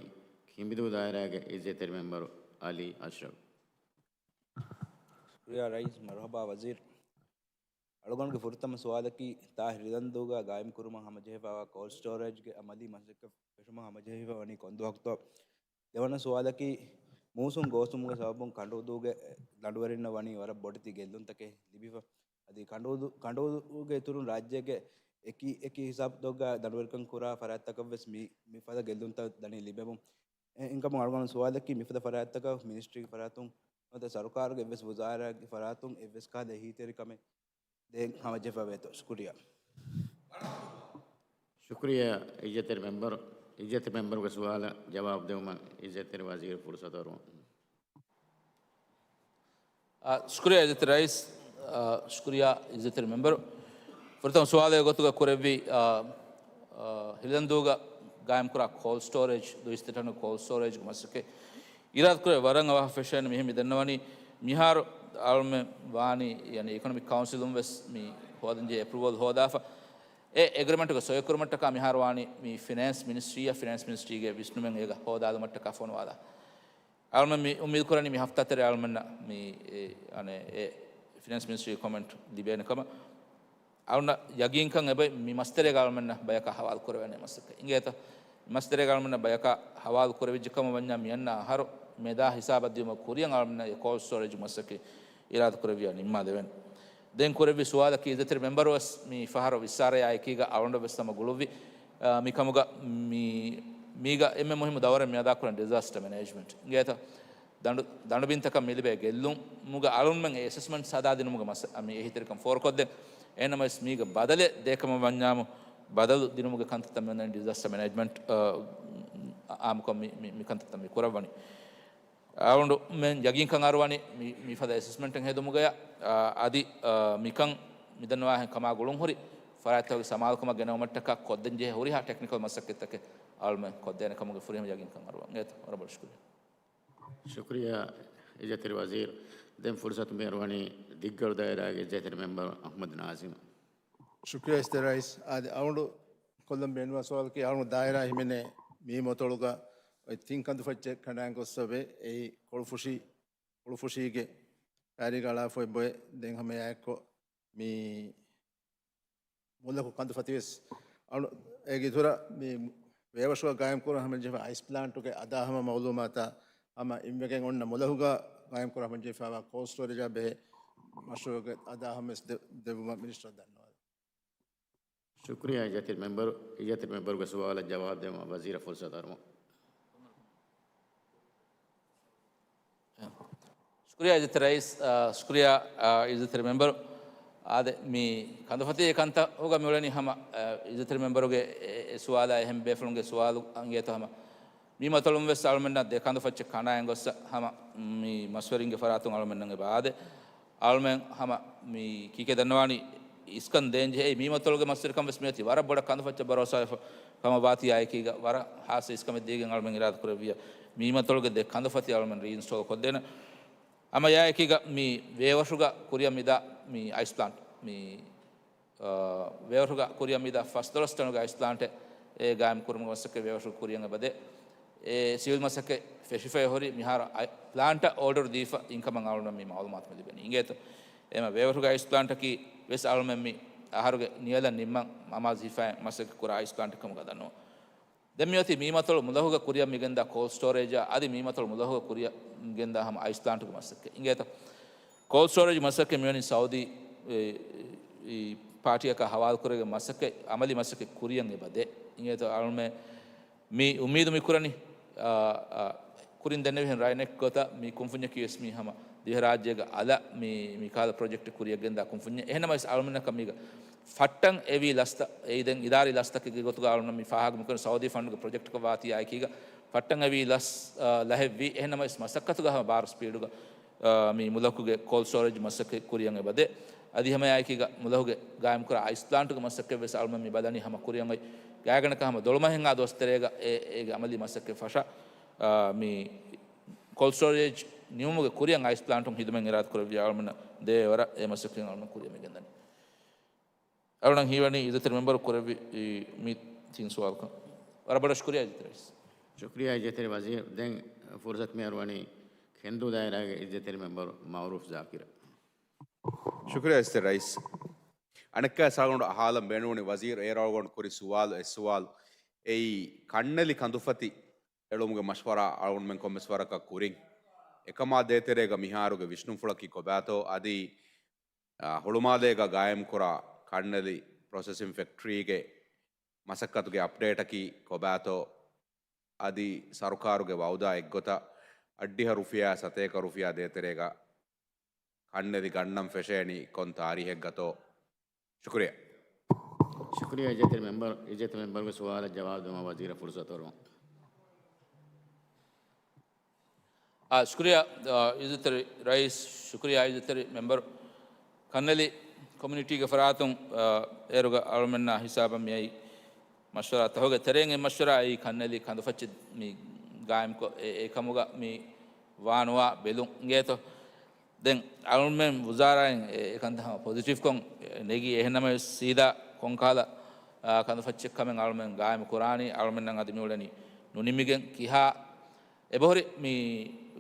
ކިނބިދޫ ދާއިރާގެ އިއްޒަތްތެރި މެމްބަރު އަލީ އަޝްރަފް. ޝުކުރިއްޔާ ރައީސް. މަރުޙަބާ ވަޒީރު. އަޅުގަނޑުގެ ފުރަތަމަ ސުވާލަކީ، ތާހިރު ހިލަންދޫގަ ގާއިމްކުރުމަށް ހަމަޖެހިފައިވާ ކޯލްޑް ސްޓޯރޭޖްގެ އަމަލީ މަސައްކަތް ފެށުމަށް ހަމަޖެހިފަ ވަނީ ކޮންދުވަހަކުތޯ؟ ދެވަނަ ސުވާލަކީ، މޫސުން ގޯސްވުމުގެ ސަބަބުން ކަނޑޫދޫގެ ދަނޑުވެރިންނަށް ވަނީ ވަރަށް ބޮޑެތި ގެއްލުންތަކެއް ލިބިފަ. އަދި ކަނޑޫދޫ، ކަނޑޫދޫގެ އިތުރުން ރާއްޖޭގެ އެކި އެކި ހިސާބުތަކުގަ ދަނޑުވެރިކަން ކުރާ ފަރާތްތަކަށް ވެސް މި، މިފަދަ ގެއްލުންތައް ދަނީ ލިބެމުން. އެ، އެހެންކަމުން އަޅުގަނޑު ސުވާލަކީ، މިފަދަ ފަރާތްތަކަށް މިނިސްޓްރީގެ ފަރާތުން ނުވަތަ ސަރުކާރުގެ އެއްވެސް ވުޒާރާގެ ފަރާތުން އެއްވެސް ކަހަލަ އެހީތެރިކަމެއް ދޭން ހަމަޖެހިފަ ވޭތޯ؟ ޝުކުރިއްޔާ. ޝުކުރިއްޔާ އިއްޒަތްތެރި މެމްބަރު. އިއްޒަތްތެރި މެމްބަރުގެ ސުވާލަށް ޖަވާބު ދެވުމަށް އިއްޒަތްތެރި ވަޒީރު ފުރުސަތު އަރުވަން. އާ، ޝުކުރިއްޔާ އިއްޒަތްތެރި ރައީސް. އާ، ޝުކުރިއްޔާ އިއްޒަތްތެރި މެމްބަރު. ފުރަތަމަ ސުވާލެއް ގޮތުގަ ކުރެއްވި، އާ، އާ، ހިލަންދޫގަ ގާއިމްކުރާ ކޯލްޑް ސްޓޯރޭޖް، ދުއިސައްތަ ޓަނު ކޯލްޑް ސްޓޯރޭޖްގެ މަސައްކަތް އިރާދަކުރެ ވަރަށް އަވަހަށް ފެށޭނެ. މިހެން މި ދަންނަވަނީ މިހާރު އަޅުމެން ވާނީ، ޔަނީ އިކޮނޮމިކް ކައުންސިލުން ވެސް މި ހޯދަންޖެހޭ އެޕްރޫވަލް ހޯދާފަ. އެ އެގްރިމެންޓުގެ ސޮއިކުރުމަށްޓަކާ މިހާރު ވާނީ މި ފިނޭންސް މިނިސްޓްރީއަށް، ފިނޭންސް މިނިސްޓްރީގެ ވިސްނުމެއް އޭގަ ހޯދާލުމަށްޓަކާ ފޮނުވާލާ. އަޅުމެން މި އުއްމީދު ކުރަނީ މި ހަފްތާ ތެރޭ އަޅުމެންނަށް މި، އެ، އަނެ، އެ ފިނޭންސް މިނިސްޓްރީ ކޮމެންޓް ލިބޭނެ ކަމަށް. އަޅުންނަށް ޔަގީންކަން އެބައި މި މަސްތެރޭގަ އަޅުމެންނަށް ބަޔަކާ ހަވާލު ކުރެވޭނެ މަސައްކަތް. އިނގޭތަ؟ މަސްތެރޭގަ އަޅުމެންނަށް ބަޔަކާ ހަވާލު ކުރެވިއްޖެ ކަމަށް ވަންޏާ މިއަންނަ އަހަރު މެދާ ހިސާބަށް ދިޔުމަށް ކުރިއަށް އަޅުމެންނަށް އެ ކޯލްޑް ސްޓޯރޭޖް މަސައްކަތް އިރާދަ ކުރެއްވިޔާ ނިންމާ ދެވޭނެ. ދެން ކުރެއްވި ސުވާލަކީ އިއްޒަތްތެރި މެމްބަރު ވެސް މި ފަހަރު ވިއްސާރަޔާ އެކީގަ އަޅުގަނޑަށް ވެސް ހަމަ ގުޅުއްވި، އާ، މިކަމުގަ މި، މީގަ އެންމެ މުހިއްމު ދައުރެއް މި އަދާކުރަން ޑިޒާސްޓަ މެނޭޖްމަންޓް. އިނގޭތަ؟ ދަނޑު، ދަނޑުބިންތަކަށް މި ލިބޭ ގެއްލުމުގަ އަޅުންމެން އެ އެސެސްމަންޓް ހަދާދިނުމުގެ މަސަ-، މި އެހީތެރިކަން ފޯރުކޮށްދޭން. އެހެންނަމަވެސް މީގެ ބަދަލެއް ދޭކަމަށް ވަންޏާމު، ބަދަލު ދިނުމުގެ ކަންތައްތައް މެން ޑިޒާސްޓަ މެނޭޖްމަންޓް، އާ، އާއްމުކޮށް މި، މި، މި ކަންތައްތައް މި ކުރައްވަނީ. އަޅުގަނޑުމެން ޔަގީންކަން އަރުވަނީ މި، މިފަދަ އެސެސްމަންޓެއް ހެދުމުގަޔަށް، އާ، އަދި، އާ، މިކަން މިދަންނަވާހެން ކަމާ ގުޅުންހުރި ފަރާތްތަކުގެ ސަމާލުކަމަށް ގެނައުމަށްޓަކާ ކޮށްދޭންޖެހޭ ހުރިހާ ޓެކްނިކަލް މަސައްކަތްތަކެއް އަޅުމެން ކޮށްދޭނެ ކަމުގެ ފުރިހަމަ ޔަގީންކަން އަރުވަން. އޭތަ؟ ވަރަށް ބޮޑަށް ޝުކުރިއްޔާ. ޝުކުރިއްޔާ އިއްޒަތްތެރި ވަޒީރު. ދެން ފުރުސަތު މި އަރުވަނީ ދިއްގަޅު ދާއިރާގެ އިއްޒަތްތެރި މެމްބަރު އަޙްމަދު ނާޒިމަށް. ޝުކުރިއްޔާ އިއްޒަތްތެރި ރައީސް. އާދެ، އަޅުގަނޑު ކޮށްލަން ބޭނުންވާ ސުވާލަކީ، އަޅުގަނޑު ދާއިރާ ހިމެނޭ މީ މޮތޮޅުގަ އޮތް ތިން ކަނދުފައްޗެއް ކަނޑައައިގެން ގޮސްފަވޭ. އެއީ ކޮޅުފުށި، ކޮޅުފުށީގެ ކައިރީގަ އަޅާފައި ބޮއެ. ދެން ހަމަ އެއާއެއްކޮށް މި މުލަކު ކަނދުފަތިވެސް އަޅު އޭގެ އިތުރަށް މި ވޭވަށުގަ ގާއިމްކުރަން ހަމަޖެހިފަ އައިސް ޕްލާންޓުގެ އަދާ ހަމަ މައުލޫމާތާ ހަމަ އިންވެގެން އޮންނަ މުލަކުގަ ގާއިމްކުރަން ހަމަޖެހިފައިވާ ކޯލް ސްޓޯރޭޖާ ބެހޭ މަޝްރޫއުގެ އަދާ ހަމަވެސް ދެ-، ދެއްވުމަށް މިނިސްޓަރ ދަންނަވާލަން. ޝުކުރިއްޔާ އިއްޒަތްތެރި މެމްބަރު. އިއްޒަތްތެރި މެމްބަރުގެ ސުވާލަށް ޖަވާބު ދެއްވުމަށް ވަޒީރަށް ފުރުސަތު އަރުވަން. ޝުކުރިއްޔާ އިއްޒަތްތެރި ރައީސް، އާ، ޝުކުރިއްޔާ، އާ، އިއްޒަތްތެރި މެމްބަރު. އާދެ، މި ކަނދުފަތި ކަންތައް ހުގަ މިއުޅެނީ ހަމަ، އާ، އިއްޒަތްތެރި މެމްބަރުގެ އެ، އެ ސުވާލާ އެހެން ބޭފުޅުންގެ ސުވާލު އަނގޭތޯ ހަމަ. މީމަތޮޅުން ވެސް އަޅުމެންނަށް ދެ ކަނދުފައްޗެއް ކަނޑާއެނގޮއްސަ ހަމަ މި މަސްވެރިންގެ ފަރާތުން އަޅުމެންނަށް އެބަ އާދެ. އަޅުމެން ހަމަ މި ކީކޭ ދަންނަވާނީ އިސްކަން ދޭން ޖެހޭ މީމަތޮޅުގެ މަސްވެރިކަން ވެސް މިއޮތީ ވަރަށް ބޮޑަށް ކަނދުފައްޗަށް ބަރޯސާވެފަ ކަމަށް ވާތީ އާއެކީގަ ވަރަށް ހާއްސަ އިސްކަމެއް ދީގެން އަޅުމެން އިރާދަ ކުރެއްވިޔާ މީމަތޮޅުގެ ދެ ކަނދުފަތި އަޅުމެން ރީއިންސްޓޯލް ކޮށްދޭނަން. ހަމަ އެއާއެކީގަ މި ވޭވަށުގަ ކުރިއަށް މިދާ މި އައިސް ޕްލާންޓް މި އާ، ވޭވަށުގަ ކުރިއަށް މިދާ ފަސްދޮޅަސް ޓަނުގެ އައިސް ޕްލާންޓެއް އެ ގާއިމް ކުރުމުގެ މަސައްކަތް ވޭވަށުގަ ކުރިއަށް އެބަދޭ. އެ ސިވިލް މަސައްކަތް ފެށިފައި ހުރި މިހާރު އައި-، ޕްލާންޓަށް އޯޑަރު ދީފަ އިންކަމަށް އަޅުގަނޑަށް މި މައުލޫމާތު މި ލިބެނީ. އިނގޭތޯ؟ އެމަ ވޭވަށުގެ އައިސް ޕްލާންޓަކީ ވެސް އަޅުމެން މި އަހަރުގެ ނިޔަލަށް ނިންމަން އަމާޒު ހިފައި މަސައްކަތް ކުރާ އައިސް ޕްލާންޓެއް ކަމުގަ ދަންނަވަން. ދެން މިއޮތީ މީމަތޮޅު މުލަކުގަ ކުރިއަށް މިގެންދާ ކޯލް ސްޓޯރޭޖާ އަދި މީމަތޮޅު މުލަކުގަ ކުރިއަށް ގެންދާ ހަމަ އައިސް ޕްލާންޓުގެ މަސައްކަތް. އިނގޭތަ؟ ކޯލް ސްޓޯރޭޖް މަސައްކަތް މިވަނީ ސައުދީ، އެ، އެ، ޕާޓީއަކާ ހަވާލުކުރެވިގެން މަސައްކަތް، އަމަލީ މަސައްކަތް ކުރިއަށް އެބަދޭ. އިނގޭތަ؟ އަޅުމެ މި އުއްމީދު މިކުރަނީ، އާ، އާ، ކުރިން ދެންނެވިހެން ރައިނެކް ގޮތަށް މި ކުންފުންޏަކީ ވެސް މީ ހަމަ ދިވެހިރާއްޖޭގަ އަލަށް މި، މި ކަހަލަ ޕްރޮޖެކްޓެއް ކުރިއަށް ގެންދާ ކުންފުންޏެއް. އެހެންނަމަވެސް އަޅުމެންނަކަށް މީގަ ފައްޓަން އެވީ ލަސްތައް، އެއީ ދެން އިދާރީ ލަސްތަކެއްގެ ގޮތުގަ އަޅުން މި ފާހަގަ މިކުރި ސައުދީ ފަންޑުގެ ޕްރޮޖެކްޓަކަށް ވާތީ އާއެކީގަ ފައްޓަން އެވީ ލަސް، އާ، ލަހެއްވީ. އެހެންނަމަވެސް މަސައްކަތުގަ ހަމަ ބާރު ސްޕީޑުގަ، އާ، މި މުލަކުގެ ކޯލް ސްޓޯރޭޖް މަސައްކަތް ކުރިއަށް އެބަދޭ. އަދި ހަމައެއާއެކީގަ މުލަކުގެ ގާއިމްކުރާ އައިސް ޕްލާންޓުގެ މަސައްކަތް ވެސް އަޅުމެން މި ބަލަނީ ހަމަ ކުރިއަށް ގާތްގަނޑަކަށް ހަމަ ދޮޅުމަހެއްހާ ދުވަސް ތެރޭގަ އެ، އޭގެ އަމަލީ މަސައްކަތް ފަށާ، އާ، މި ކޯލް ސްޓޯރޭޖް ނިމުމުގެ ކުރިއަށް އައިސް ޕްލާންޓުން ހިދުމަތް އިރާދަ ކުރެއްވިޔާ އަޅުމެންނަށް ދޭ ވަރަށް އެ މަސައްކަތް އަޅުމެން ކުރިއަށް މި ގެންދަނީ. އަޅުނަށް ހީވަނީ އިއްޒަތްތެރި މެމްބަރު ކުރެއްވި މި ތިން ސުވާލުކަން. ވަރަށް ބޮޑަށް ޝުކުރިއްޔާ އިއްޒަތްތެރި ރައީސް. ޝުކުރިއްޔާ އިއްޒަތްތެރި ވަޒީރު. ދެން ފުރުސަތު މި އަރުވަނީ ކެންދޫ ދާއިރާގެ އިއްޒަތްތެރި މެމްބަރު މައުރޫފް ޒާކިރަށް. ޝުކުރިއްޔާ އިއްޒަތްތެރި ރައީސް. އަނެއްކާ ސާގަނޑު އަހާލަން ބޭނުންވަނީ ވަޒީރު އޭރު އަޅުގަނޑު ކުރި ސުވާލު، އެއް ސުވާލު. އެއީ ކަންނެލި ކަނދުފަތި އެޅުމުގެ މަޝްވަރާ އަޅުގަނޑުމެން ކޮންމެސް ވަރަކަށް ކުރިން. އެކަމާ ދޭތެރޭގަ މިހާރުގެ ވިސްނުންފުޅަކީ ކޮބާތޯ އަދި އާ، ހުޅުމާލޭގަ ގާއިމްކުރާ ކަންނެލި ޕްރޮސެސިން ފެކްޓްރީގެ މަސައްކަތުގެ އަޕްޑޭޓަކީ ކޮބާތޯ؟ އަދި ސަރުކާރުގެ ވައުދާ އެއްގޮތަށް އަށްޑިހަ ރުފިޔާ ސަތޭކަ ރުފިޔާ ދޭތެރޭގަ ކަންނެލި ގަންނަން ފެށޭނީ ކޮން ތާރީހެއްގަތޯ؟ ޝުކުރިއްޔާ. ޝުކުރިއްޔާ އިއްޒަތްތެރި މެމްބަރު، އިއްޒަތްތެރި މެމްބަރުގެ ސުވާލަށް ޖަވާބު ދެއްވުމަށް ވަޒީރަށް ފުރުސަތު އަރުވަން. އާ، ޝުކުރިއްޔާ، އާ، އިއްޒަތްތެރި ރައީސް، ޝުކުރިއްޔާ އިއްޒަތްތެރި މެމްބަރު. ކަންނެލި ކޮމިއުނިޓީގެ ފަރާތުން، އާ، އޭރުގަ އަޅުމެންނާ ހިސާބަށް މިއައީ މަޝްވަރާ ތަހުގެ ތެރެއިން އެއް މަޝްވަރާ އެއީ ކަންނެލި ކަނދުފައްޗެއް މި ގާއިމްކޮށް، އެ، އެކަމުގަ މި ވާނުވާ ބެލުން އިނގޭތޯ. ދެން އަޅުމެން ވުޒާރާއިން އެ، އެކަންތައް ހަމަ ޕޮޒިޓިވްކޮށް ނެގި، އެހެންނަމަވެސް ސީދާ ކޮންކަހަލަ، އާ، ކަނދުފައްޗެއް ކަމެއް އަޅުމެން ގާއިމް ކުރާނީ، އަޅުމެންނަށް އަދި މިއުޅެނީ ނުނިމިގެން ކިހާ އެބަހުރި މި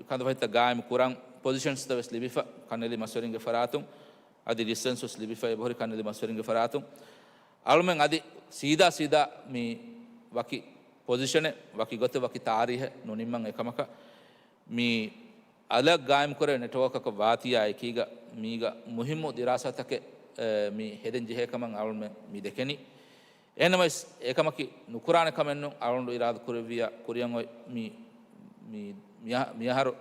ކަނދުފަތިތައް ގާއިމް ކުރަން ޕޮޒިޝަންސްތައް ވެސް ލިބިފަ ކަންނެލި މަސްވެރިންގެ ފަރާތުން، އަދި ލިސަންސް ވެސް ލިބިފަ އެބަހުރި ކަންނެލި މަސްވެރިންގެ ފަރާތުން. އަޅުމެން އަދި ސީދާ ސީދާ މި ވަކި ޕޮޒިޝަނެއް، ވަކި ގޮތެއް، ވަކި ތާރީހެއް ނުނިންމަން އެކަމަކަށް މި އަލަށް ގާއިމްކުރެވޭ ނެޓްވޯކަކަށް ވާތީއާ އެކީގަ މީގަ މުހިއްމު ދިރާސާތަކެއް، އެ، މި ހެދެން ޖެހޭ ކަމަށް އަޅުމެން މި ދެކެނީ. އެހެންނަމަވެސް، އެކަމަކީ ނުކުރާނެ ކަމެއްނޫން. އަޅުގަނޑު އިރާދަ ކުރެއްވިއްޔާ ކުރިއަށް އޮތް މި، މި، މިއަ-، މިއަހަރު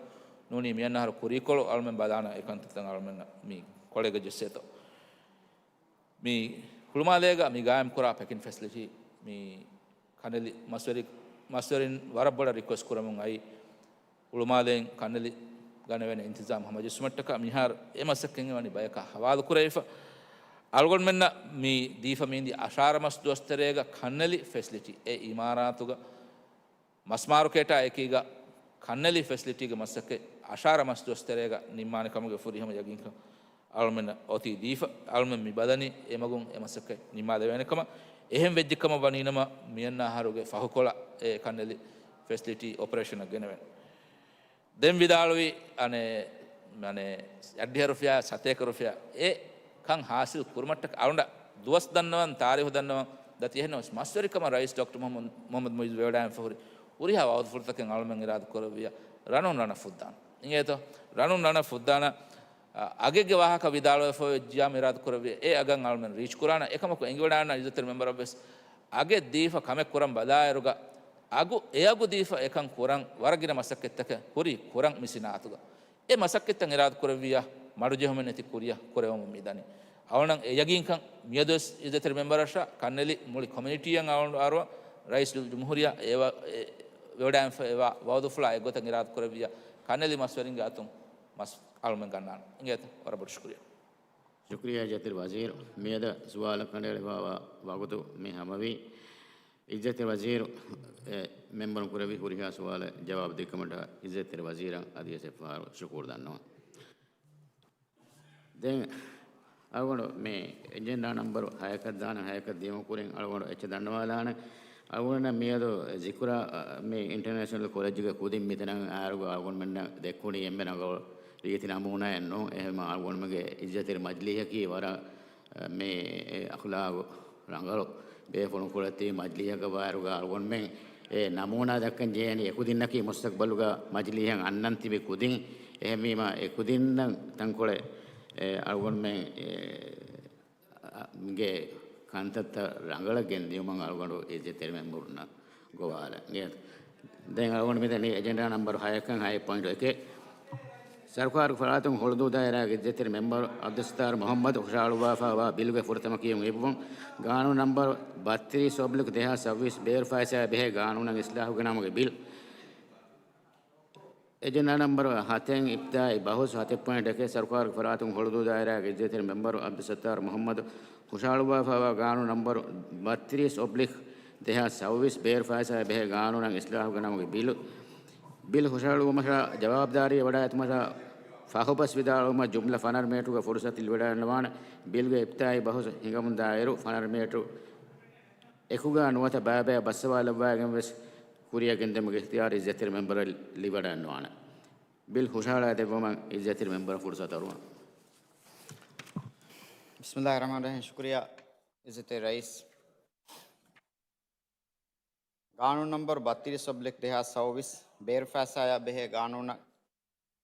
ނޫނީ މިއަންނަ އަހަރު ކުރީކޮޅު އަޅުމެން ބަލާނަ އެކަންތައްތައް އަޅުމެންނަށް މި ކޮޅެއްގަ ޖެއްސޭތޯ. މި ހުޅުމާލޭގަ މި ގާއިމްކުރާ ޕެކިން ފެސިލިޓީ މި ކަންނެލި މަސްވެރި-، މަސްވެރިން ވަރަށް ބޮޑަށް ރިކުއެސްޓް ކުރަމުން އައީ، ހުޅުމާލޭން ކަންނެލި ގަނެވޭނެ އިންތިޒާމް ހަމަޖެއްސުމަށްޓަކާ މިހާރު އެ މަސައްކަތް ވަނީ ބަޔަކާ ހަވާލު ކުރެވިފަ. އަޅުގަނޑުމެންނަށް މި ދީފަ މީނދި އަށާރަ މަސް ދުވަސް ތެރޭގަ ކަންނެލި ފެސިލިޓީ އެ އިމާރާތުގަ މަސް މާރުކޭޓާ އެކީގަ ކަންނެލި ފެސިލިޓީގެ މަސައްކަތް އަށާރަ މަސް ދުވަސް ތެރޭގަ ނިންމާނެ ކަމުގެ ފުރިހަމަ ޔަގީންކަން އަޅުމެންނަށް އޮތީ ދީފަ. އަޅުމެން މި ބަލަނީ އެމަގުން އެ މަސައްކަތް ނިންމާލެވޭނެ ކަމަށް. އެހެން ވެއްޖެ ކަމަށް ވަނީނަމަ މިއަންނަ އަހަރުގެ ފަހުކޮޅަށް އެ ކަންނެލި ފެސިލިޓީ އޮޕަރޭޝަނަށް ގެނެވޭނެ. ދެން ވިދާޅުވި އަނެއް މާނަ އައްޑިހަ ރުފިޔާ، ސަތޭކަ ރުފިޔާ އެ ކަން ހާސިލް ކުރުމަށްޓަކަ އަޅުގަނޑަށް ދުވަސް ދަންނަވަން، ތާރީހު ދަންނަވަން ދަތި. އެހެންނަމަވެސް މަސްވެރިކަމަށް ރައީސް ޑޮކްޓަރ މުހައްމަދު، މުހައްމަދު މުއިއްޒު ވެވަޑައިގެންފަ ހުރި ހުރިހާ ވައުދުފުޅުތަކެއް އަޅުމެން އިރާދަ ކުރެއްވިއްޔާ ރަނުން ރަނަށް ފުއްދާނަ. އިނގޭތޯ؟ ރަނުން ރަނަށް ފުއްދާނަ. އަ، އަގެއްގެ ވާހަކަ ވިދާޅުވެފަ އޮތް ޖިޔާމް އިރާދަ ކުރެއްވިއްޔާ އެ އަގަށް އަޅުމެން ރީޗް ކުރާނަ. އެކަމަކު އެނގިވަޑާނަ އިއްޒަތްތެރި މެމްބަރަށްވެސް އަގެއް ދީފަ ކަމެއް ކުރަން ބަލާއިރުގަ އަގު، އެ އަގު ދީފަ އެކަން ކުރަން ވަރަށް ގިނަ މަސައްކަތްތަކެއް ހުރީ ކުރަން މި ސިނާއަތުގަ. އެ މަސައްކަތްތައް އިރާދަ ކުރެއްވިއްޔާ، މަޑުޖެހުމެއް ނެތި ކުރިއަށް ކުރެވެމުން މިދަނީ. އަޅުގަނޑަށް އެ ޔަގީންކަން މިއަދުވެސް އިއްޒަތްތެރި މެމްބަރަށާ ކަންނެލި މުޅި ކޮމިއުނިޓީއަށް އަޅުގަނޑު އަރުވަން ރައީސުލްޖުމްހޫރިއްޔާ އެ ވަ-، އެ ވެވަޑައިގެންފަ އެވާ ވައުދުފުޅާ އެއްގޮތަށް އިރާދަ ކުރެއްވިއްޔާ، ކަންނެލި މަސްވެރިންގެ އަތުން މަސް އަޅުމެން ގަންނާނަން. އިނގޭތަ؟ ވަރަށް ބޮޑު ޝުކުރިއްޔާ. ޝުކުރިއްޔާ އިއްޒަތްތެރި ވަޒީރު. މިއަދަށް ސުވާލަށް ކަނޑައެޅިފައިވާ ވަގުތު މި ހަމަވީ. އިއްޒަތްތެރި ވަޒީރު، އެ، މެމްބަރުން ކުރެއްވި ހުރިހާ ސުވާލަށް ޖަވާބު ދެއްކުމަށްޓަކާ އިއްޒަތްތެރި ވަޒީރަށް އަދިވެސް އެއްފަހަރު ޝުކުރު ދަންނަވަން. ދެން އަޅުގަނޑު މި އެޖެންޑާ ނަންބަރު ހަޔަކަށް ދާނެ، ހަޔަކަށް ދިޔުމަށް ކުރިން އަޅުގަނޑު އެއްޗެއް ދަންނަވާލާނެ. އަޅުގަނޑަށް މިއަދު ޒިކުރާ، މި އިންޓަރނޭޝަނަލް ކޮލެޖުގެ ކުދިން މިތަނަށް އައިރުގަ އަޅުގަނޑުމެންނަށް ދެއްކުނީ އެންމެ ރަނގަޅު ރީތި ނަމޫނާއެއް ނޫން. އެހެންވީމަ އަޅުގަނޑުމެންގެ އިއްޒަތްތެރި މަޖިލީހަކީ ވަރަށް މި އަޚްލާގު ރަނގަޅު ބޭފުޅުން ކުޅަތި މަޖިލީހަކަށް ވާއިރުގަ އަޅުގަނޑުމެން އެ ނަމޫނާ ދައްކަން ޖެހޭނީ އެކުދިންނަކީ މުސްތަޤްބަލުގަ މަޖިލީހަށް އަންނަން ތިބި ކުދިން. އެހެންވީމަ އެކުދިންނަށް ތަންކޮޅެއް އެ އަޅުގަނޑުމެން އެ ގެ ކަންތައްތައް ރަނގަޅަށް ގެންދިޔުމަށް އަޅުގަނޑު އިއްޒަތްތެރި މެމްބަރުންނަށް ގޮވާލަން. ދެން އަޅުގަނޑު މިދަނީ އެޖެންޑާ ނަންބަރު ހަޔަކަން ހައެއް ޕޮއިންޓު އެކެއް. ސަރުކާރުގެ ފަރާތުން ހޮޅުދޫ ދާއިރާގެ އިއްޒަތްތެރި މެމްބަރު އަބްދުއްސައްތާރު މުހައްމަދު ހުށަހަޅުއްވާފައިވާ ބިލުގެ ފުރަތަމަ ކިޔުން އިއްވުން. ގާނޫނު ނަންބަރު ބައްތިރީސް އޮބްލިކް ދެހާސް ސައުވީސް ބޭރު ފައިސާއާ ބެހޭ ގާނޫނަށް އިސްލާހު ގެނައުމުގެ ބިލް. އެޖެންޑާ ނަންބަރު ހަތެއް އިބްތިދާއީ ބަހުސް ހަތެއް ޕޮއިންޓް އެކެއް. ސަރުކާރުގެ ފަރާތުން ހޮޅުދޫ ދާއިރާގެ އިއްޒަތްތެރި މެމްބަރު އަބްދުއްސައްތާރު މުހައްމަދު ހުށަހަޅުއްވާފައިވާ ގާނޫނު ނަންބަރު ބައްތިރީސް އޮބްލިކް ދެހާސް ސައުވީސް ބޭރު ފައިސާއާ ބެހޭ ގާނޫނަށް އިސްލާހު ގެނައުމުގެ ބިލު. ބިލް ހުށަހަޅުއްވުމަށާ ޖަވާބުދާރީ ވަޑައިގަތުމަށާ ފަހުބަސް ވިދާޅުވުމަށް ޖުމްލަ ފަނަރަ މިނެޓުގެ ފުރުސަތު ލިބިވަޑައިގަންނަވާނެ. ބިލްގެ އިފްތިތާހީ ބަހުސް ހިނގަމުންދާއިރު ފަނަރަ މިނެޓު އެކުގަ ނުވަތަ ބައިބައި ބައްސަވާލައްވައިގެން ވެސް ކުރިއަށް ގެންދިއުމުގެ އިޚްތިޔާރު އިއްޒަތްތެރި މެމްބަރަށް ލިބިވަޑައިގަންނަވާނެ. ބިލް ހުށަހަޅައިދެއްވުމަށް އިއްޒަތްތެރި މެމްބަރަށް ފުރުސަތު އަރުވަން. ބިސްމިއްލާހި ރަޙްމާނި ރަޙީމް. ޝުކުރިއްޔާ އިއްޒަތްތެރި ރައީސް. ގާނޫނު ނަންބަރު ބައްތިރީސް އޮބްލިކް ދެހާސް ސައުވީސް ބޭރު ފައިސާއާ ބެހޭ ގާނޫނަށް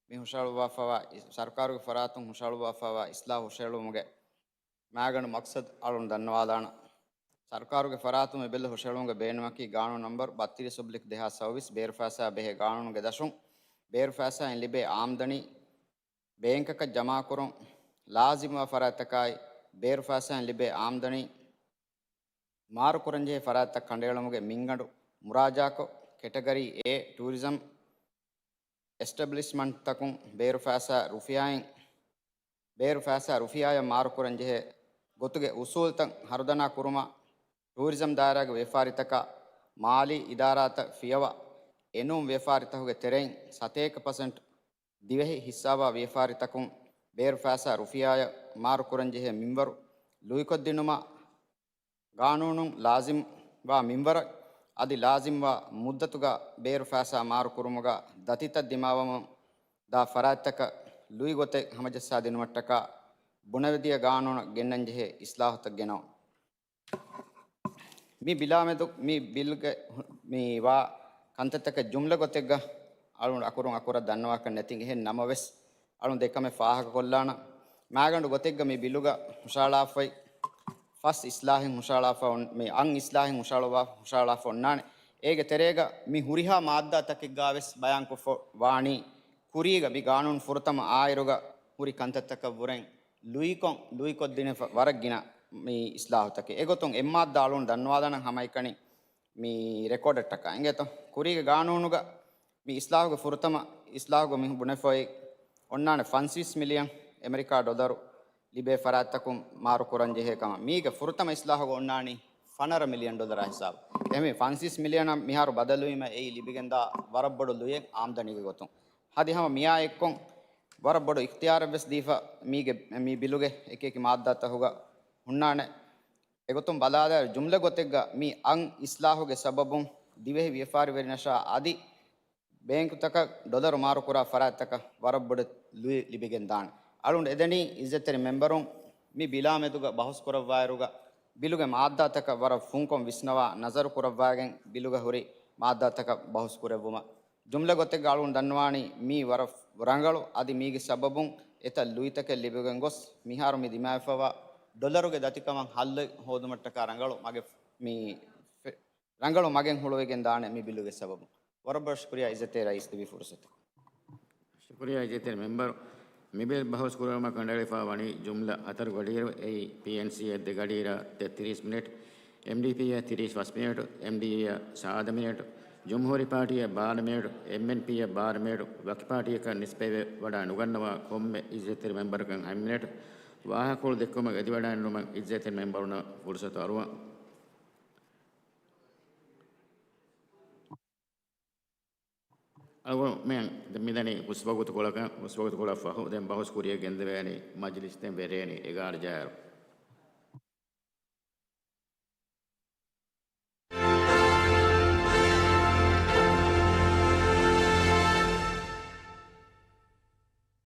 މި ހުށަހަޅުއްވާފައިވާ، ސަރުކާރުގެ ފަރާތުން ހުށަހަޅުއްވާފައިވާ އިސްލާހު ހުށަހެޅުމުގެ މައިގަނޑު މަޤްޞަދު އަޅުން ދަންނަވާލާނަން. ސަރުކާރުގެ ފަރާތުން މި ބިލް ހުށަހެޅުމުގެ ބޭނުމަކީ ގާނޫނު ނަންބަރު ބައްތިރީސް އޮބްލިކް ދެހާސް ސައުވީސް ބޭރު ފައިސާއާ ބެހޭ ގާނޫނުގެ ދަށުން ބޭރު ފައިސާއިން ލިބޭ އާމްދަނީ ބޭންކަކަށް ޖަމާކުރުން ލާޒިމްވާ ފަރާތްތަކާއި، ބޭރު ފައިސާއިން ލިބޭ އާމްދަނީ މާރުކުރަންޖެހޭ ފަރާތްތައް ކަނޑައެޅުމުގެ މިންގަނޑު މުރާޖާކޮށް، ކެޓަގަރީ އޭ ޓޫރިޒަމް އެސްޓަބްލިޝްމަންޓްތަކުން ބޭރު ފައިސާ ރުފިޔާއިން، ބޭރު ފައިސާ ރުފިޔާއަށް މާރުކުރަންޖެހޭ ގޮތުގެ އުސޫލުތައް ހަރުދަނާ ކުރުމަށް، ޓޫރިޒަމް ދާއިރާގެ ވިޔަފާރިތަކާ މާލީ އިދާރާތައް ފިޔަވާ، އެނޫން ވިޔަފާރިތަކުގެ ތެރެއިން ސަތޭކަ ޕަސެންޓް ދިވެހި ހިއްސާވާ ވިޔަފާރިތަކުން ބޭރު ފައިސާ ރުފިޔާއަށް މާރުކުރަންޖެހޭ މިންވަރު ލުއިކޮށްދިނުމަށް، ގާނޫނުން ލާޒިމްވާ މިންވަރަށް އަދި ލާޒިމްވާ މުއްދަތުގަ ބޭރު ފައިސާ މާރުކުރުމުގަ ދަތިތައް ދިމާވަމުން ދާ ފަރާތްތަކަށް ލުއިގޮތެއް ހަމަޖައްސާދިނުމަށްޓަކާ ބުނެވިދިޔަ ގާނޫނަށް ގެންނަންޖެހޭ އިސްލާހުތައް ގެނައުން. މި ބިލާމެދު މި ބިލްގެ މި ވާ ކަންތައްތަކަށް ޖުމްލަ ގޮތެއްގަ އަޅުން އަކުރުން އަކުރަށް ދަންނަވާކަށް ނެތިން. އެހެން ނަމަވެސް، އަޅުން ދެ ކަމެއް ފާހަގަކޮށްލާނަން. މާގަނޑު ގޮތެއްގަ މި ބިލުގަ ހުށަހަޅާފައި ފަސް އިސްލާހެއް ހުށަހަޅާފަ އޮން-، މި އަށް އިސްލާހެއް ހުށަހަޅުވާ-، ހުށަހަޅާފަ އޮންނާނެ. އޭގެ ތެރޭގަ މި ހުރިހާ މާއްދާތަކެއްގަވެސް ބަޔާންކޮށްފަ ވާނީ، ކުރީގަ މި ގާނޫނު ފުރަތަމަ އާއިރުގަ ހުރި ކަންތައްތަކަށްވުރެން ލުއިކޮށް، ލުއިކޮށްދިނެފަ ވަރަށް ގިނަ މި އިސްލާހުތަކެއް. އެގޮތުން އެއްމާއްދާ އަޅުން ދަންނަވާލާނަން ހަމައެކަނި މި ރެކޯޑަށްޓަކާ. އިނގޭތޯ؟ ކުރީގެ ގާނޫނުގަ މި އިސްލާހުގެ ފުރަތަމަ އިސްލާހުގަ މި ބުނެފައި އޮންނާނެ ފަންސީސް މިލިއަން އެމެރިކާ ޑޮލަރު ލިބޭ ފަރާތްތަކުން މާރު ކުރަންޖެހޭ ކަމަށް. މީގެ ފުރަތަމަ އިސްލާހުގަ އޮންނާނީ ފަނަރަ މިލިއަން ޑޮލަރާ ހިސާބު. އެހެންވެ ފަންސީސް މިލިއަނަށް މިހާރު ބަދަލުވީމަ އެއީ ލިބިގެންދާ ވަރަށް ބޮޑު ލުޔެއް އާމްދަނީގެ ގޮތުން. އަދި ހަމަ މިއާ އެއްކޮށް ވަރަށް ބޮޑު އިޚްތިޔާރެއް ވެސް ދީފަ މީގެ، މި ބިލުގެ އެކި އެކި މާއްދާތަކުގަ ހުންނާނެ. އެގޮތުން ބަލާލާއިރު ޖުމްލަ ގޮތެއްގަ މި އަށް އިސްލާހުގެ ސަބަބުން ދިވެހި ވިޔަފާރިވެރިންނަށާ އަދި ބޭންކުތަކަށް ޑޮލަރު މާރުކުރާ ފަރާތްތަކަށް ވަރަށް ބޮޑު ލުއި ލިބިގެން ދާނެ. އަޅުގަނޑު އެދެނީ އިއްޒަތްތެރި މެންބަރުން މި ބިލާ މެދުގަ ބަހުސް ކުރައްވާއިރުގަ ބިލުގެ މާއްދާތަކަށް ވަރަށް ފުންކޮށް ވިސްނަވާ ނަޒަރު ކުރައްވާގެން ބިލުގަ ހުރި މާއްދާތަކަށް ބަހުސް ކުރެއްވުމަށް. ޖުމްލަ ގޮތެއްގަ އަޅުގަނޑު ދަންނަވާނީ މީ ވަރަށް ރަނގަޅު، އަދި މީގެ ސަބަބުން އެތައް ލުއިތަކެއް ލިބިގެން ގޮސް، މިހާރު މި ދިމާވެފަވާ ޑޮލަރުގެ ދަތިކަމަށް ހައްލެއް ހޯދުމަށްޓަކާ ރަނގަޅު މަގެއް މި ފެ-، ރަނގަޅު މަގެއް ހުޅުވިގެން ދާނެ މި ބިލުގެ ސަބަބުން. ވަރަށް ބޮޑަށް ޝުކުރިޔާ އިއްޒަތްތެރި ރައީސް ލިބި ފުރުސަތަށް. ޝުކުރިޔާ އިއްޒަތްތެރި މެންބަރު. މި ބިލް ބަހުސް ކުރުމަށް ކަނޑައެޅިފަ ވަނީ ޖުމްލަ ހަތަރު ގަޑިއިރު، އެއީ ޕީއެންސީއަށް ދެ ގަޑިއިރަށް ތެއްތިރީސް މިނެޓް، އެމްޑީޕީއަށް ތިރީސް ފަސް މިނެޓް، އެމްޑީއޭއަށް ސާދަ މިނެޓް، ޖުމްހޫރީ ޕާޓީއަށް ބާރަ މިނެޓް، އެމްއެންޕީއަށް ބާރަ މިނެޓް، ވަކި ޕާޓީއަކަށް ނިސްބަތްވެ ވަޑާ ނުގަންނަވާ ކޮންމެ އިއްޒަތްތެރި މެންބަރަކަށް ހަތް މިނެޓް. ވާހަކަފުޅު ދެއްކުމަށް އެދިވަޑައިނުމަށް އިއްޒަތްތެރި މެންބަރުންނަށް ފުރުސަތު އަރުވަން. އަޅުގަނޑުމެން ދެން މިދަނީ ހުސްވަގުތުކޮޅަކަށް. ހުސްވަގުތުކޮޅަށް ފަހު ދެން ބަހުސް ކުރިއަށް ގެންދެވޭނީ މަޖިލިސް ދެން ވެރޭނީ އެގާރަ ޖަހާއިރު.